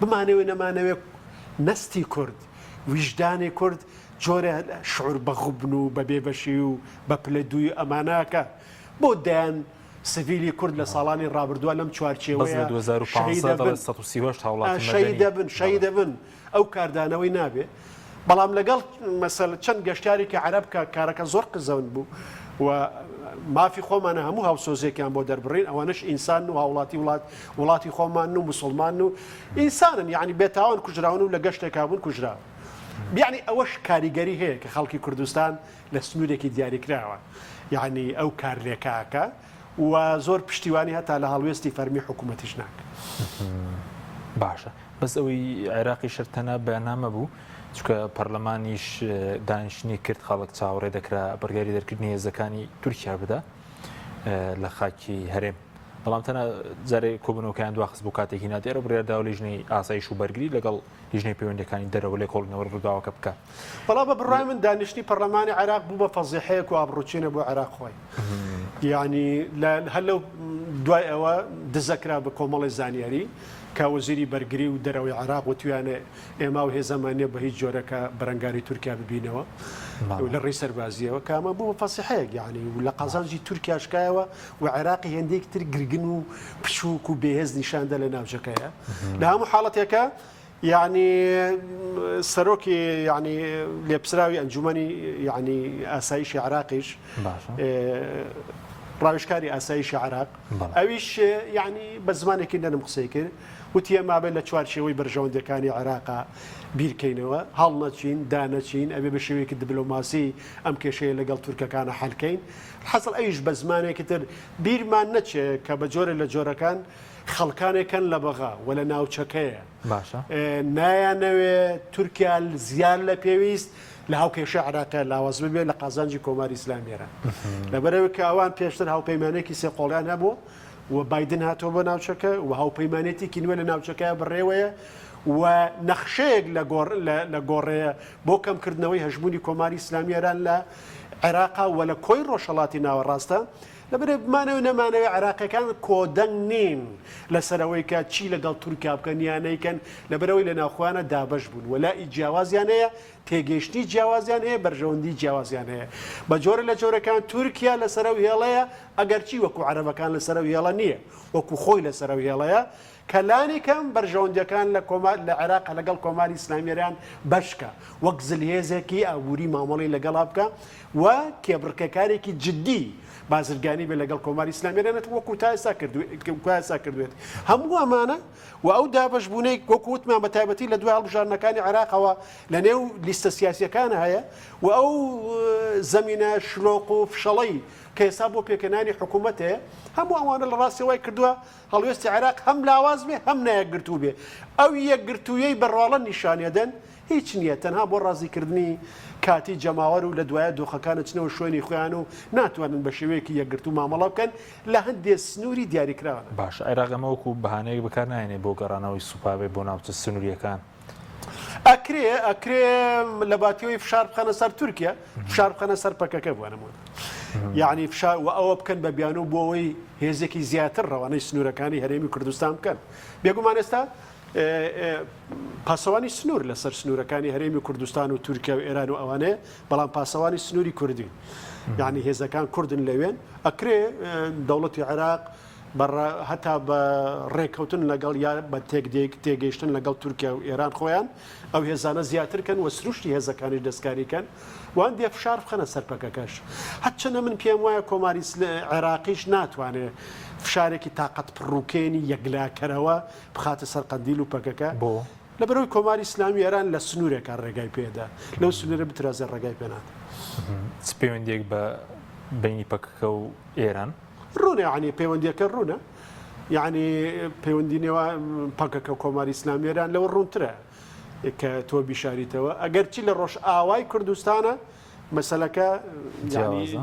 [SPEAKER 2] بمانەوێ نەمانەوێ نەستی کورد ویژدانی کورد جۆرە شعور بە غوبن و بە بێبەشی و بە پلە دووی ئەماناکە بۆ دەیان سڤیلی کورد لە ساڵانی ڕابردووە لەم
[SPEAKER 1] بەس لە
[SPEAKER 2] چوارچێوەیە
[SPEAKER 1] 2015
[SPEAKER 2] شەهیدە
[SPEAKER 1] دەڵێ
[SPEAKER 2] بن
[SPEAKER 1] 138 هاوڵاتی
[SPEAKER 2] شەهیدە
[SPEAKER 1] مەدەنی
[SPEAKER 2] بن شەهیدە بن ئەو کاردانەوەی نابێ. بەڵام لەگەڵ مەسەل چەند گەشتیارێکی عەرەب کە کارەکە زۆر قزەون بوو و مافی خۆمانە هەموو هاوسۆزیەکیان بۆ دەربڕین ئەوانەش ئینسان و هاوڵاتی وڵات وڵاتی خۆمان و مسلمان و ئینسانن یعنی بێتاوان کوژراون و لە گەشتێکا بوون کوژراون یعنی ئەوەش کاریگەری هەیە کە خەڵکی کوردستان لە سنوورێکی دیاریکراوە یعنی ئەو کارلێکاکە و زۆر پشتیوانی هەتا لە هەڵوێستی فەرمی حکوومەتیش ناکە.
[SPEAKER 1] باشە بەس ئەوەی عێراقی شەر تەنها بەیاننامە بوو چونکە پەرلەمانیش دانیشتنی کرد خەڵک چاوەڕێ دەکرا بڕیاری دەرکردنی هێزەکانی تورکیا بدا لە خاکی هەرێم بەڵام تەنها جارێ کۆبوونەوەکەیان دواخست بۆ کاتێکی نادیار و بڕیار داوە لیژنەی ئاسایش و بەرگری لەگەڵ لیژنەی پەیوەندیەکانی دەرەوە لێکۆڵینەوە لە ڕووداوەکە بکات.
[SPEAKER 2] وەڵا بە بڕوای من دانیشتنی پەرلەمانی عێراق بوو بە فەزیحەیەک و ئابڕوچینە بۆ عێراق خۆی. یانی هەر لەو دوای ئەوە دزە کرا بە کۆمەڵی زانیاری کە وەزیری بەرگری و دەرەوەی عێراق وتویانە ئێمە و هێزەمان نییە بە هیچ جۆرەکە بەرەنگاری تورکیا ببینەوە لە ڕێی سەربازیەوە کە ئەمە بوو بە فەسیحەیەک یانی و لە قازانجی تورکیا شکایەوە و عێراقی هێندەیەکی تر گرگن و بچووک و بێهێز نیشاندا لە ناوچەکەیە لە هەموو حاڵەتێکە یعنی سەرۆکی یعنی لێپسراوی ئەنجومەنی یعنی ئاسایشی عراقیش ڕاوێژکاری ئاسایشی عراق ئەویش یعنی بە زمانێکی نەرم قسەی کرد وتی ئێمە ئەبێت لە چوارچێوەی بەرژەوەندیەکانی عێراقا بیرکەینەوە، هەڵنەچین، دانەچین، ئەبێ بە شێوەیەکی دبلۆماسی ئەم کێشەیە لەگەڵ تورکەکانا حەلکەین. حەسڵ ئەویش بە زمانێکی تر بیرمان نەچێ کە بە جۆرێ لە جۆرەکان خەڵکانێک هەن لە بەغا و لە ناوچەکەیە
[SPEAKER 1] باشە.
[SPEAKER 2] نایانەوێ تورکیا زیاد لە پێویست لە هاوکێشەی عێراقیا لاواز ببێ لە قازانجی کۆماری ئیسلامی ئێران. لەبەرئەوەی کە ئەوان پێشتر هاوپەیمانێکی سێقۆڵیان هەبوو، و بایدن هاتووە بۆ ناوچەکە و هاوپەیمانێتێکی نوێ لە ناوچەکە بەڕێوەیە و نەخشەیەک لە گۆڕێیە بۆ کەمکردنەوەی هەژموونی کۆماری ئیسلامی ئێران لە عێراقا و لە کۆی ڕۆژهەڵاتی ناوەڕاستە. لەبەرئەوەی بمانەوێ نەمانەوێ عێراقیەکان کۆدەنگ نین لەسەر ئەوەی کە چی لەگەڵ تورکیا بکەن یا نەیکەن، لەبەرئەوەی لە ناوخۆیانە دابەش بوون و لای جیاوازیان هەیە، تێگەیشتنی جیاوازیان هەیە، بەرژەوەندی جیاوازیان هەیە. بە جۆرە لە جۆرەکان تورکیا لەسەر ئەو هێڵەیە، ئەگەرچی وەکو عەرەبەکان لەسەر ئەو هێڵە نییە، وەکو خۆی لەسەر ئەو هێڵەیە، کە لانی کەم بەرژەوەندییەکان لە کۆمار لە عێراق لەگەڵ کۆماری ئیسلامی ئێران بەش کا، وەک زلهێزێکی ئابووری مامەڵەی لەگەڵا بکا و کێبڕکێکارێکی جددی بازرگانی بێ لەگەڵ کۆماری ئیسلامی ئێران وەکو تا ئێستا کردوویەتی. هەموو ئەمانە و ئەو دابەشبوونەی وەکو وتمان بە تایبەتی لە دوای هەڵبژاردنەکانی عێراقەوە لە نێو لیستە سیاسییەکان هەیە و ئەو زەمینە شلۆق و فشەڵەی کە ئێستا بۆ پێکهێنانی حکوومەت هەیە، هەموو ئەوانە لە ڕاستی وای کردووە هەڵوێستی عێراق هەم لاواز بێ هەم نایەکگرتوو بێ. ئەو یەکگرتوویەی بە ڕواڵەت نیشانی ئەدەن هیچ نییە تەنها بۆ ڕازیکردنی کاتی جەماوەر و لە دوایە دۆخەکان ئەچنەوە شوێنی خۆیان و ناتوانن بە شێوەیەکی یەکگرتوو مامەڵە بکەن لە هەندێ سنووری دیاریکراوە.
[SPEAKER 1] باشە عێراق ئەمە وەکو بەهانەیەک بەکار ناهێنێ بۆ گەڕانەوەی سوپا بێ بۆ ناوچە سنوورییەکان؟
[SPEAKER 2] ئەکرێ ئەکرێ لە باتیەوەی فشار بخەنە سەر تورکیا فشار بخەنە سەر پەکەکە بۆ نمونە یعنی فشار و ئەوە بکەن بە بیانوو بۆ ئەوەی هێزێکی زیاتر ڕەوانەی سنوورەکانی هەرێمی کوردستان بکەن بێگومان ئێستا پاسەوانی سنوور لەسەر سنوورەکانی هەرێمی کوردستان و تورکیا و ئێران و ئەوانەیە بەڵام پاسەوانی سنووری کوردین یعنی هێزەکان کوردن لەوێن ئەکرێ دەوڵەتی عێراق هەتا بە ڕێککەوتن لەگەڵ یا بە تێگەیشتن لەگەڵ تورکیا و ئێران خۆیان ئەو هێزانە زیاتر کەن و سروشتی هێزەکانیش دەستکاری کەن و هەندێ فشار بخەنە سەر پەکەکەش. هەرچەندە من پێم وایە کۆماری عێراقیش ناتوانێ فشارێکی تاقەت پڕوکێنی یەکلاکەرەوە بخاتە سەر قەندیل و پەکەکە.
[SPEAKER 1] بۆ؟
[SPEAKER 2] لەبەرئەوەی کۆماری ئیسلامی ئێران لە سنوورێکا ڕێگای پێدا، لەو سنوورە بترازێ ڕێگای پێ نادا.
[SPEAKER 1] چ پەیوەندییەک بە بەینی پەکەکە و ئێران؟
[SPEAKER 2] ڕوونە یەعنی پەیوەندییەکە ڕوونە، یەعنی پەیوەندی نێوان پەکەکە و کۆماری ئیسلامی ئێران لەوە ڕوونترە کە تۆ بیشاریتەوە، ئەگەرچی لە ڕۆژئاوای کوردستانە مەسەلەکە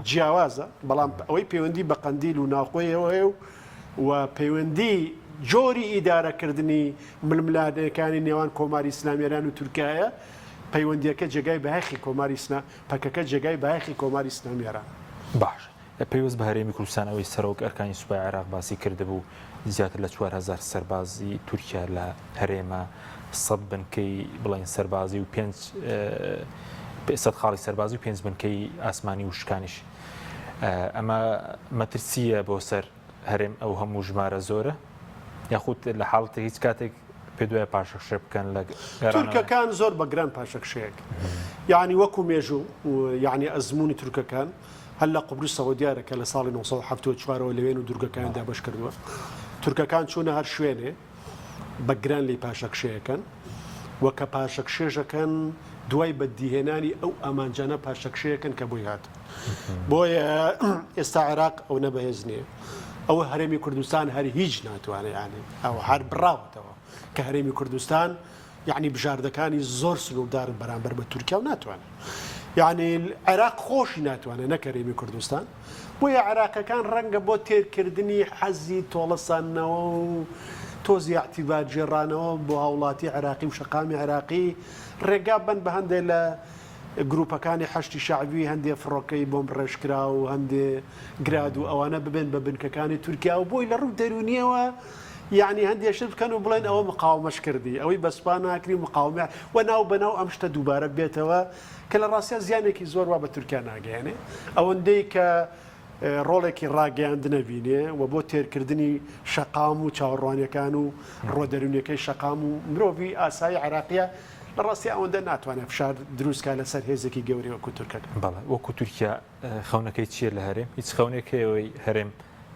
[SPEAKER 2] جیاوازە، بەڵام ئەوەی پەیوەندی بە قەندیل و ناوخۆیەوە هەیە و و پەیوەندی جۆری ئیدارەکردنی ململانێکانی نێوان کۆماری ئیسلامی ئێران و تورکیایە، پەیوەندییەکە جێگای بایەخی کۆماری ئیسلا پەکەکە جێگای بایەخی کۆماری ئیسلامی ئێرانە.
[SPEAKER 1] باشە پەیوەست بە هەرێمی کوردستان ئەوەی سەرۆک ئەرکانی سوپای عێراق باسی کردبوو زیاتر لە 4000 سەربازی تورکیا لە هەرێمە سەد بنکەی بڵێن سەربازی و پێنج سەد خاڵی سەربازی و پێنج بنکەی ئاسمانی و شکانیش ئەمە مەترسیە بۆ سەر هەرێم ئەو هەموو ژمارە زۆرە یاخود لە حاڵەتی هیچ کاتێک پێت وایە پاشەکشێ بکەن لە گەڕانەوە؟
[SPEAKER 2] تورکەکان زۆر بە گران پاشەکشەیەک یەعنی وەکو مێژوو یەعنی ئەزموونی تورکەکان هەر لە قوبرسەوە دیارە کە لە ساڵی 1974 ەوە لەوێن و دوورگەکان دابەش کردووە تورکەکان چوونە هەر شوێنێ بە گران لێی پاشەکشەیەکەن و کە پاشەکشێژەکەن دوای بەدیهێنانی ئەو ئامانجانە پاشەکشەیەکەن کە بۆی هات بۆیە ئێستا عێراق ئەو نە بەهێز نییە ئەوە هەرێمی کوردستان هەر هیچ ناتوانێت ینی ئەوە هەر بڕاوەتەوە کە هەرێمی کوردستان یەعنی بژاردەکانی زۆر سنووردارن بەرامبەر بە تورکیا و ناتوانێت یەعنی عێراق خۆشی ناتوانێت نەک هەرێمی کوردستان بۆیە عێراقەکان ڕەنگە بۆ تێرکردنی حەزی تۆڵەساندنەوە و تۆزی ئیعتیبار گێڕانەوە بۆ هاوڵاتی عێراقی و شەقامی عێراقی ڕێگا بەن بە هەندێک لە گروپەکانی حەشدی شەعبی هەندێ فڕۆکەی بۆمب ڕێژکراو و هەندێ گراد و ئەوانە ببێن بە بنکەکانی تورکیا و بۆی لە ڕووی دەروونیەوە یەعنی هەندێ شت بکەن و بڵێن ئەوە مقاومەش کردی ئەوەی بە سوپا ناکری مقاومە و ناو بەناو ئەم شتە دووبارە بێتەوە کە لە ڕاستیا زیانێکی زۆر وا بە تورکیا ناگەیەنێ ئەوەندەی کە ڕۆڵێکی ڕاگەیاندنە بینێ و بۆ تێرکردنی شەقام و چاوەڕوانیەکان و ڕۆ دەروونیەکەی شەقام و مرۆڤی ئاسایی عێراقیە لە ڕاستی ئەوەندە ناتوانێت فشار دروست کا لەسەر هێزێکی گەورەی وەکو تورکەکان.
[SPEAKER 1] بەڵێ وەکو تورکیا خەونەکەی چییە لە هەرێم؟ هیچ خەونێک هەیە ئەوەی هەرێم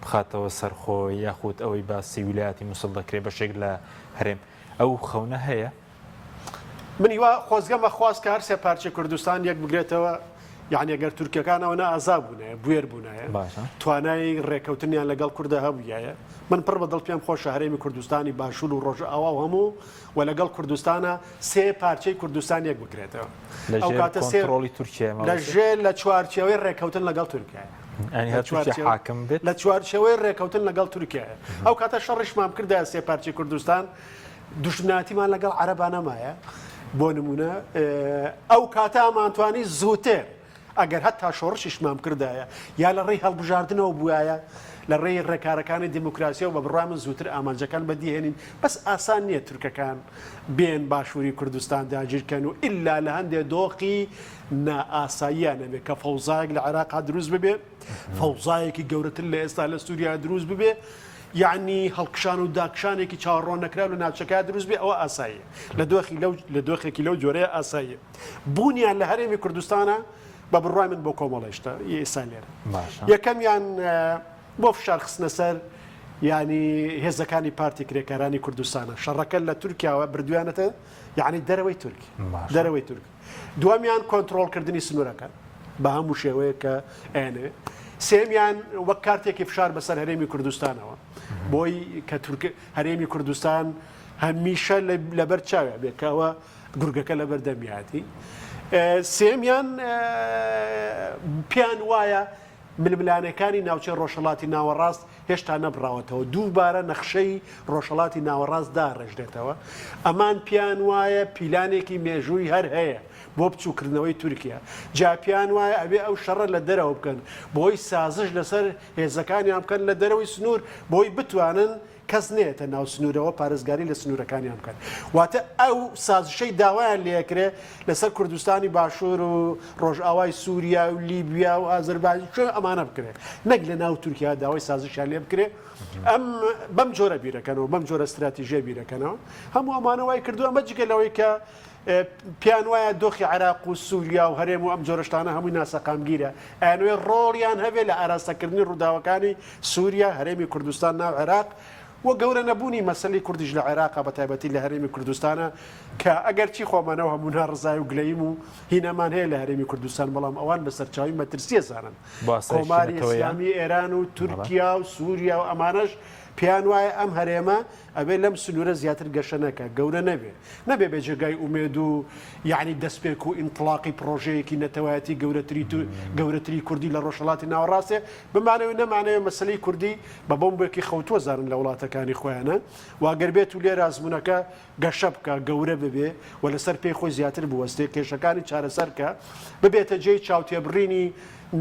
[SPEAKER 1] بخاتەوە سەر خۆی یاخود ئەوەی باسی ویلایەتی موسڵ دەکرێت بەشێک لە هەرێم ئەو خەونە هەیە؟
[SPEAKER 2] من هیوا خۆزگەم ئەخواست کە هەر سێ پارچەی کوردستان یەک بگرێتەوە یعنی ئەگەر تورکەکان ئەوەنە ئازا بوونایە بوێر بوونایە
[SPEAKER 1] باشە.
[SPEAKER 2] توانای ڕێکەوتنیان لەگەڵ کوردە هەبوویایە من پڕ بە دڵ پێم خۆشە هەرێمی کوردستانی باشوور و ڕۆژئاوا و هەموو و لەگەڵ کوردستانە سێ پارچەی کوردستان یەک بگرێتەوە
[SPEAKER 1] لە ژێر کۆنترۆڵی تورکیا
[SPEAKER 2] لە ژێر لە چوارچێوەی ڕێکەوتن لەگەڵ تورکیا
[SPEAKER 1] حاکم بێت
[SPEAKER 2] لە چوارچێوەی ڕێکەوتن لەگەڵ تورکیا ئەو کاتە شەڕیشمان کردە سێ پارچەی کوردستان دوژمناتیمان لەگەڵ عەرەبا نەمایە بۆ نمونە ئەو کاتە ئەمانتوانی زووتر ئەگەر هەتا شۆڕشیشمان بکردایە یا لە ڕێی هەڵبژاردنەوە بوایە لە ڕێی ڕێکارەکانی دیموکراسیەوە بە بڕوای من زووتر ئامانجەکان بەدیهێنین بەس ئاسان نییە تورکەکان بێن باشووری کوردستان داگیرکەن و ئیلا لە هەندێ دۆخی نائاساییان نەبێ کە فەوزایەک لە عێراقا دروست ببێ فەوزایەکی گەورەتر لە ئێستا لە سووریا دروست ببێ یعنی هەڵکشان و داکشانێکی چاوەڕوان نەکراو لە ناوچەکە دروست بێ ئەوە ئاساییە لە دۆخی لەو لە دۆخێکی لەو جۆرەیە ئاساییە بوونیان لە هەرێمی کوردستانە بە بڕوای من بۆ کۆمەڵێ شتە ئێستا لێرە
[SPEAKER 1] باشە.
[SPEAKER 2] یەکەمیان بۆ فشار خستنە سەر یانی هێزەکانی پارتی کرێکارانی کوردستانە شەڕەکە لە تورکیاوە بردویانەتە یعنی دەرەوەی تورک
[SPEAKER 1] باشە.
[SPEAKER 2] دەرەوەی تورک دووەمیان کۆنترۆڵکردنی سنوورەکان بە هەموو شێوەیەک کە ئەیانەوێت سێمیان وەک کارتێکی فشار بەسەر هەرێمی کوردستانەوە بۆی کە تورک هەرێمی کوردستان هەمیشە لەبەر چاوێ بێت کە ئەوە گورگەکە لەبەر دەمیاتی. سێیەمیان پێیان وایە ململانێکانی ناوچەی ڕۆژهەڵاتی ناوەڕاست هێشتا نەبڕاوەتەوە، دووبارە نەخشەی ڕۆژهەڵاتی ناوەڕاست داڕێژرێتەوە. ئەمان پێیان وایە پیلانێکی مێژووی هەر هەیە بۆ بچووکردنەوەی تورکیا. جا پێیان وایە ئەبێ ئەو شەڕە لە دەرەوە بکەن بۆی سازش لەسەر هێزەکانیان بکەن لە دەرەوەی سنوور بۆی بتوانن کەس نەیەتە ناو سنوورەوە پارێزگاری لە سنوورەکانیان بکەن. واتە ئەو سازشەی داوایان لێکرێ لەسەر کوردستانی باشوور و ڕۆژئاوای سووریا و لیبیا و ئازەربایجان کوێ ئەمانە بکرێ نەک لە ناو تورکیا داوای سازشیان لێ بکرێ ئەم بەم جۆرە بیرەکەنەوە بەم جۆرە ستراتیژیە بیرەکەنەوە هەموو ئەمانە وای کردو ئەمە جگە لەوەی کە پێیان وایە دۆخی عێراق و سووریا و هەرێم و ئەم جۆرە شتانە هەمووی ناسەقامگیرە، ئەیانەوێت ڕۆڵیان هەبێت لە ئاراستەکردنی ڕووداوەکانی سووریا، هەرێمی کوردستان ناو عێراق و گەورە نەبوونی مەسەلەی کوردیش لە عێراقا بە تایبەتی لە هەرێمی کوردستانە کە ئەگەرچی خۆمانەو هەموو ناڕەزای و گلەییم و هینەمان هەیە لە هەرێمی کوردستان بەڵام ئەوان بە سەرچاوەی مەترسی ئەزانن
[SPEAKER 1] بۆ ئاسایشی
[SPEAKER 2] کۆماری
[SPEAKER 1] نەتەوەیان.
[SPEAKER 2] ئیسلامی ئێران و
[SPEAKER 1] بەڵێ.
[SPEAKER 2] تورکیا و سووریا و ئەمانەش پێیان وایە ئەم هەرێمە ئەبێ لەم سنوورە زیاتر گەشە نەکا، گەورە نەبێ. نەبێ بە جێگای ئومێد و یەعنی دەستپێک و ئینتڵاقی پڕۆژەیەکی نەتەوایەتی گەورەتری گەورەتری کوردی لە ڕۆژهەڵاتی ناوەڕاستێ. بمانەوێ نەمانەوێ مەسەلەی کوردی بە بۆمبێکی خەوتووە زانن لە وڵاتەکانی خۆیانە و گەر بێت و لێرە ئەزموونەکە گەشە بکا، گەورە ببێ و لەسەر پێی خۆی زیاتر بوەستێ، کێشەکانی چارەسەر کا، ببێتە جێی چاوتێبڕینی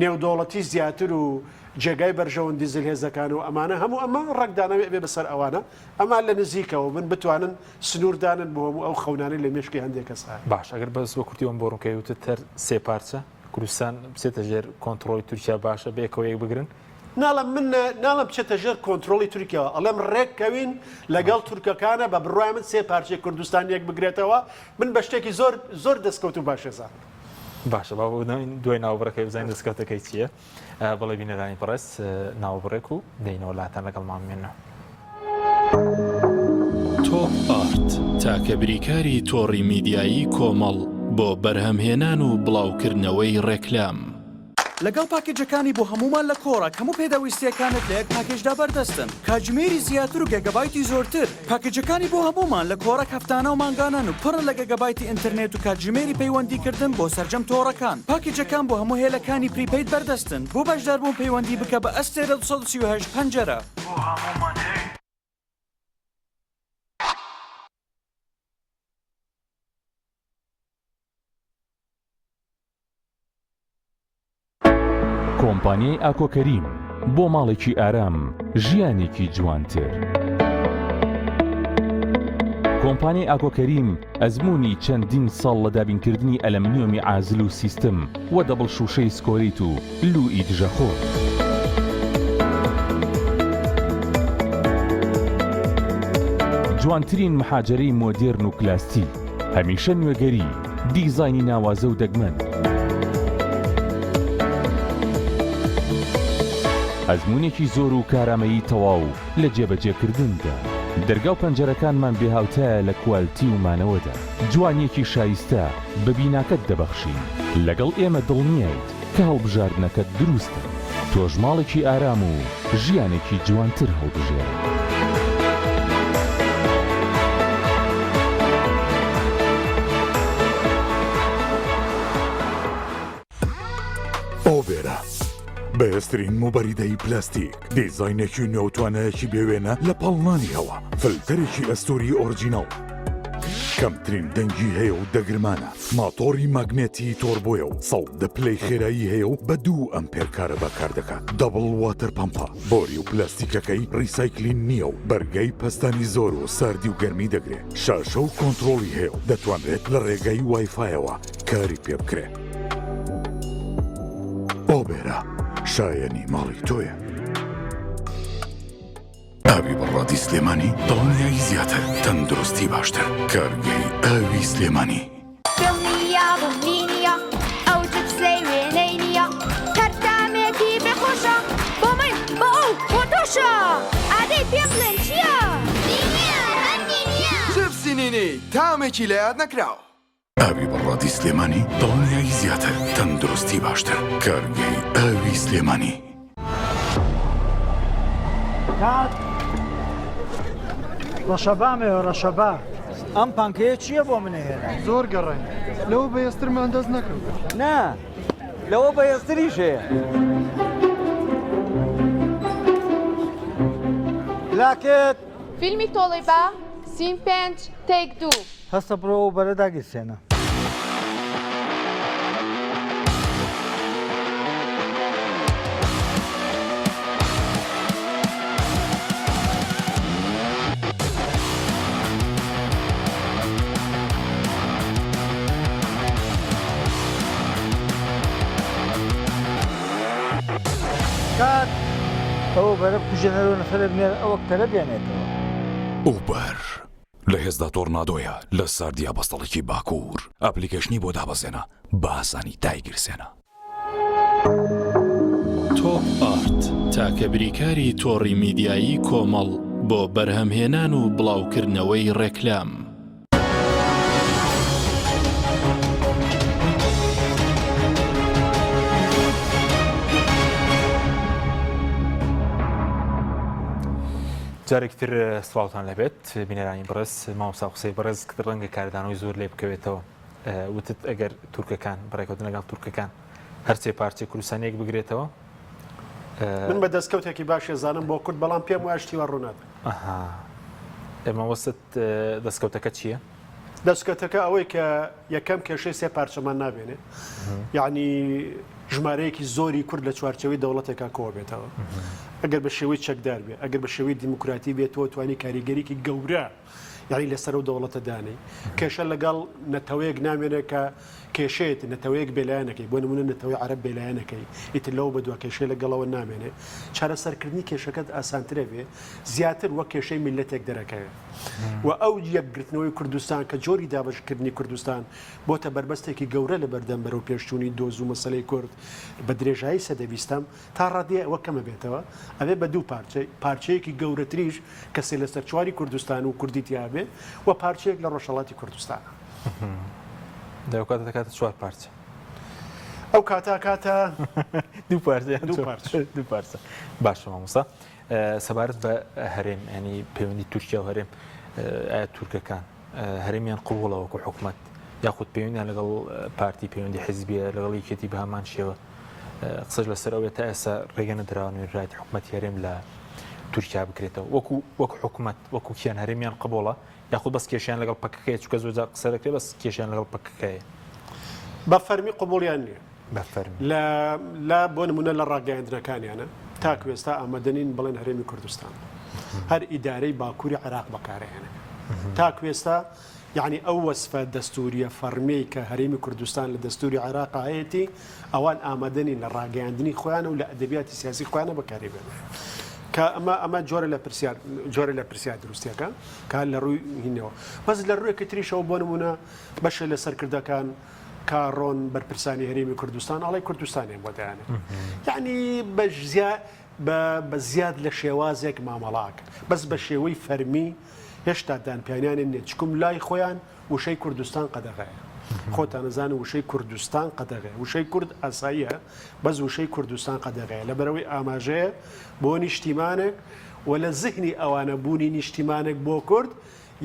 [SPEAKER 2] نێودەوڵەتی زیاتر و جێگای بەرژەوەندی زلهێزەکان و ئەمانە هەموو ئەمە ڕەنگدانەوەی ئەبێ بەسەر ئەوانە ئەمان لە نزیکەوە بن بتوانن سنوور دانن بۆ هەموو ئەو خەونانەی لە مێشکی هەندێک کەس هەیە.
[SPEAKER 1] باش ئەگەر بەس بە کورتی ئەوەم بۆ ڕوون کەی وتت هەر سێ پارچە کوردستان بچێتە ژێر کۆنتڕۆڵی تورکیا باشە بەیەکەوە یەک بگرن؟
[SPEAKER 2] ناڵم من ناڵم بچێتە ژێر کۆنترۆڵی تورکیاوە ئەڵێم ڕێک کەوین لەگەڵ تورکەکانە بە بڕوای من سێ پارچەی کوردستان یەک بگرێتەوە من بە شتێکی زۆر زۆر دەستکەوت و باشێزانم.
[SPEAKER 1] باشە با دوای ناوبڕەکەی بزانین دەستکەوتەکەی چییە. بەڵێ بینەرانی بەڕێز ناوبڕێک و دەینەوە لاتان لەگەڵمان بمێنەوە.
[SPEAKER 3] تۆپ ئارت تاکە بریکاری تۆڕی میدیایی کۆمەڵ بۆ بەرهەمهێنان و بڵاوکردنەوەی ڕێکلام.
[SPEAKER 4] لەگەڵ پاکێجەکانی بۆ هەموومان لە کۆڕەک هەموو پێداویستییەکانت لە یەک پاکێجدا بەردەستن، کاتژمێری زیاتر و گێگابایتی زۆرتر. پاکێجەکانی بۆ هەموومان لە کۆڕەک هەفتانە و مانگانەن و پڕن لە گێگابایتی ئینتەرنێت و کاتژمێری پەیوەندیکردن بۆ سەرجەم تۆڕەکان. پاکێجەکان بۆ هەموو هێلەکانی prepaid بەردەستن. بۆ بەشداربوون پەیوەندی بکە بە ئەستێرە 238 پەنجەرە. بۆ هەموومان هەیە.
[SPEAKER 3] کۆمپانیای ئاکۆ کەریم بۆ ماڵێکی ئارام ژیانێکی جوانتر. کۆمپانیای ئاکۆ کەریم ئەزموونی چەندین ساڵ لە دابینکردنی ئەلەمنیۆمی عازل و سیستم و double شووشەی سکۆریت و لووی دژەخۆر. جوانترین محاجەرەی مۆدێرن و کلاستیک، هەمیشە نوێگەری، دیزاینی ناوازە و دەگمەن. ئەزموونێکی زۆر و کارامەیی تەواو لە جێبەجێکردندا. دەرگا و پەنجەرەکانمان بێهاوتایە لە کوالتی و مانەوەدا. جوانییەکی شایستە بە بیناکەت دەبەخشین. لەگەڵ ئێمە دڵنیایت کە هەڵبژاردنەکەت دروستە. تۆش ماڵێکی ئارام و ژیانێکی جوانتر هەڵبژێرە.
[SPEAKER 5] ئۆبێرا بەهێزترین موبەریدەی پلاستیک، دیزاینێکی نوێ و توانایەکی بێوێنە لە پاڵنانی هەوا، فلتەرێکی ئەستووری original، کەمترین دەنگی هەیە و دەگرمانە، ماتۆڕی ماگنێتی تۆربۆیە و 110 پلەی خێرایی هەیە و بە دوو ئەمپێر کارەبا کار دەکات، double water pump ە، بۆری و پلاستیکەکەی recycling نییە و بەرگەی پەستانی زۆر و ساردی و گەرمی دەگرێ، شاشە و کۆنترۆڵی هەیە و دەتوانرێت لە ڕێگای وایفایەوە کاری پێ بکرێ. ئۆبێرا شایەنی ماڵی تۆیە. ئاوی بەڕادی سلێمانی دڵنیایی زیاتر تەندروستی باشتر کارگەی ئاوی سلێمانی.
[SPEAKER 6] دڵنیابم نینیە ئەو جپسەی وێنەی نییە هەر تامێکی بێ خۆشە بۆ من بۆ ئەو بۆ تۆشە ئادەی پێم بڵێن چییە؟ نینیە هەر نینیە.
[SPEAKER 7] جپسی نینی تامێکی لەیاد نەکراو.
[SPEAKER 5] ئاوی بەڕادی سلێمانی دڵنیایی زیاتر تەندروستی باشتر کارگەی ئاوی سلێمانی.
[SPEAKER 8] کاک ڕەشەبامەوە ڕەشەبا ئەم پانکەیە چییە بۆ منە هێنا
[SPEAKER 9] زۆر گەڕێن لەوە بەهێزترمان دەست نەکەوت
[SPEAKER 8] نا لەوە بەهێزتریش هەیە لاکت
[SPEAKER 6] فیلمی تۆڵەی با سین پێنج تەیک دوو.
[SPEAKER 8] هەستە بڕۆ ئەو بەرە داگیرسێنە. کاک ئەوە بەرە بکوژێنەرەوە نەفەرێک بنێرە ئەو ئەکتەرە بێنێتەوە.
[SPEAKER 5] ئوبەر لە هێزدا تۆرنادۆیە لە ساردیا بەستەڵەکی باکوور ئەپلیکەیشنی بۆ دابەزێنە بە ئاسانی دایگیرسێنە.
[SPEAKER 3] تۆپ ئارت تاکە بریکاری تۆڕی میدیایی کۆمەڵ بۆ بەرهەمهێنان و بڵاوکردنەوەی ڕێکلام.
[SPEAKER 1] جارێکی تر سڵاوتان لەبێت بینەرانی بەڕێز مامۆستا قسەی بەڕێز کە ڕەنگە کاردانەوەی زۆر لێ بکەوێتەوە وتت ئەگەر تورکەکان بەڕێکەوتن لەگەڵ تورکەکان هەرسێ پارچەی کوردستان یەک بگرێتەوە
[SPEAKER 2] من بە دەستکەوتێکی باش ئەزانم بۆ کورد بەڵام پێم وایە شتی وا ڕوونادات.
[SPEAKER 1] ئەها ئێمە وەست دەستکەوتەکە چییە؟
[SPEAKER 2] دەستکەوتەکە ئەوەی کە یەکەم کێشەی سێ پارچەمان نابێنێ یعنی ژمارەیەکی زۆری کورد لە چوارچەوەی دەوڵەتێکا کۆ بێتەوە ئەگەر بە شێوەی چەکدار بێ ئەگەر بە شێوەی دیموکراتی بێت تۆ توانی کاریگەریکی گەورە یعنی لەسەر و دەوڵەتە دانەی کێشە لەگەڵ نەتەوەیەک نامێنێ کە. کێشەیەت نەتەوەیەک بێلایەنەکەی بۆ نمونە نەتەوەی عەرەب بێلایەنەکەی ئیتر لەوە بەدوا کێشەی لەگەڵەوە نامێنێ چارەسەرکردنی کێشەکەت ئاسانترە بێ زیاتر وەک کێشەی میللەتێک دەرەکەوێ و ئەو یەکگرتنەوەی کوردستان کە جۆری دابەشکردنی کوردستان بۆتە بەربەستێکی گەورە لە بەردەم بەرەو پێشچوونی دۆز و مەسەلەی کورد بە درێژایی سەدە بیستەم تا ڕادەیە ئەوە کەمە بێتەوە ئەبێ بە دوو پارچە پارچەیەکی گەورەتریش کە سێ لەسەر چواری کوردستان و کوردی تیابێ و پارچەیەک لە ڕۆژهەڵاتی کوردستانە.
[SPEAKER 1] دە ئەو کاتە دەکاتە چوار پارچە.
[SPEAKER 2] ئەو کاتە کاتە
[SPEAKER 1] دوو پارچە یان دوو پارچە دوو پارچە باشە مامۆستا سەبارەت بە هەرێم ینی پەیوەندی تورکیا و هەرێم ئایا تورکەکان هەرێمیان قبوڵە وەکو حکومەت یاخود پەیوەندیان لەگەڵ پارتی پەیوەندی حیزبیە لەگەڵ یەکێتی بە هەمان شێوە قسەش لەسەر ئەوەیە تا ئێستا ڕێگە نەدراوە نوێنەرایەتی حکومەتی هەرێم لە تورکیا بکرێتەوە وەکو وەک حکومەت وەکو کیان هەرێمیان قبوڵە یاخود بەس کێشیان لەگەڵ پەکەکەیە چونکە زۆرجار قسە دەکرێت بەس کێشیان لەگەڵ پەکەکەیە.
[SPEAKER 2] بە فەرمی قبوڵیان نییە.
[SPEAKER 1] بە فەرمی.
[SPEAKER 2] لە لە بۆ نمونە لە ڕاگەیاندنەکانیانە تاکو ئێستا ئامادە نین بڵێن هەرێمی کوردستان. هەر ئیدارەی باکووری عێراق بەکارئەهێنن. تاکو ئێستا یەعنی ئەو وەسفە دەستووریە فەڕمیەی کە هەرێمی کوردستان لە دەستووری عێراقا هەیەتی ئەوان ئامادە نین لە ڕاگەیاندنی خۆیانە و لە ئەدەبیاتی سیاسی خۆیانە بەکاری بێنن. کە ئەمە ئەمە جۆرە لە پرسیار جۆرە لە پرسیار دروستیەکە کە لە ڕووی هینەوە بەس لە ڕوویەکی تریشەوە بۆ نمونە بەشێ لە سەرکردەکان کە ڕۆن بەرپرسانی هەرێمی کوردستان ئاڵای کوردستانیان بۆ دایانێ یعنی بە بە زیاد لە شێوازێک مامەڵاکە بەس بە شێوەی فەرمی هێشتا دانپیانیان نیە چکم لای خۆیان وشەی کوردستان قەدەغەیە. خۆتان ئەزانن وشەی کوردستان قەدەغەیە. وشەی کورد ئاساییە بەس وشەی کوردستان قەدەغەیە لەبەرئەوەی ئاماژەیە بۆ نیشتیمانێک و لە زهنی ئەوانە بوونی نیشتیمانێک بۆ کورد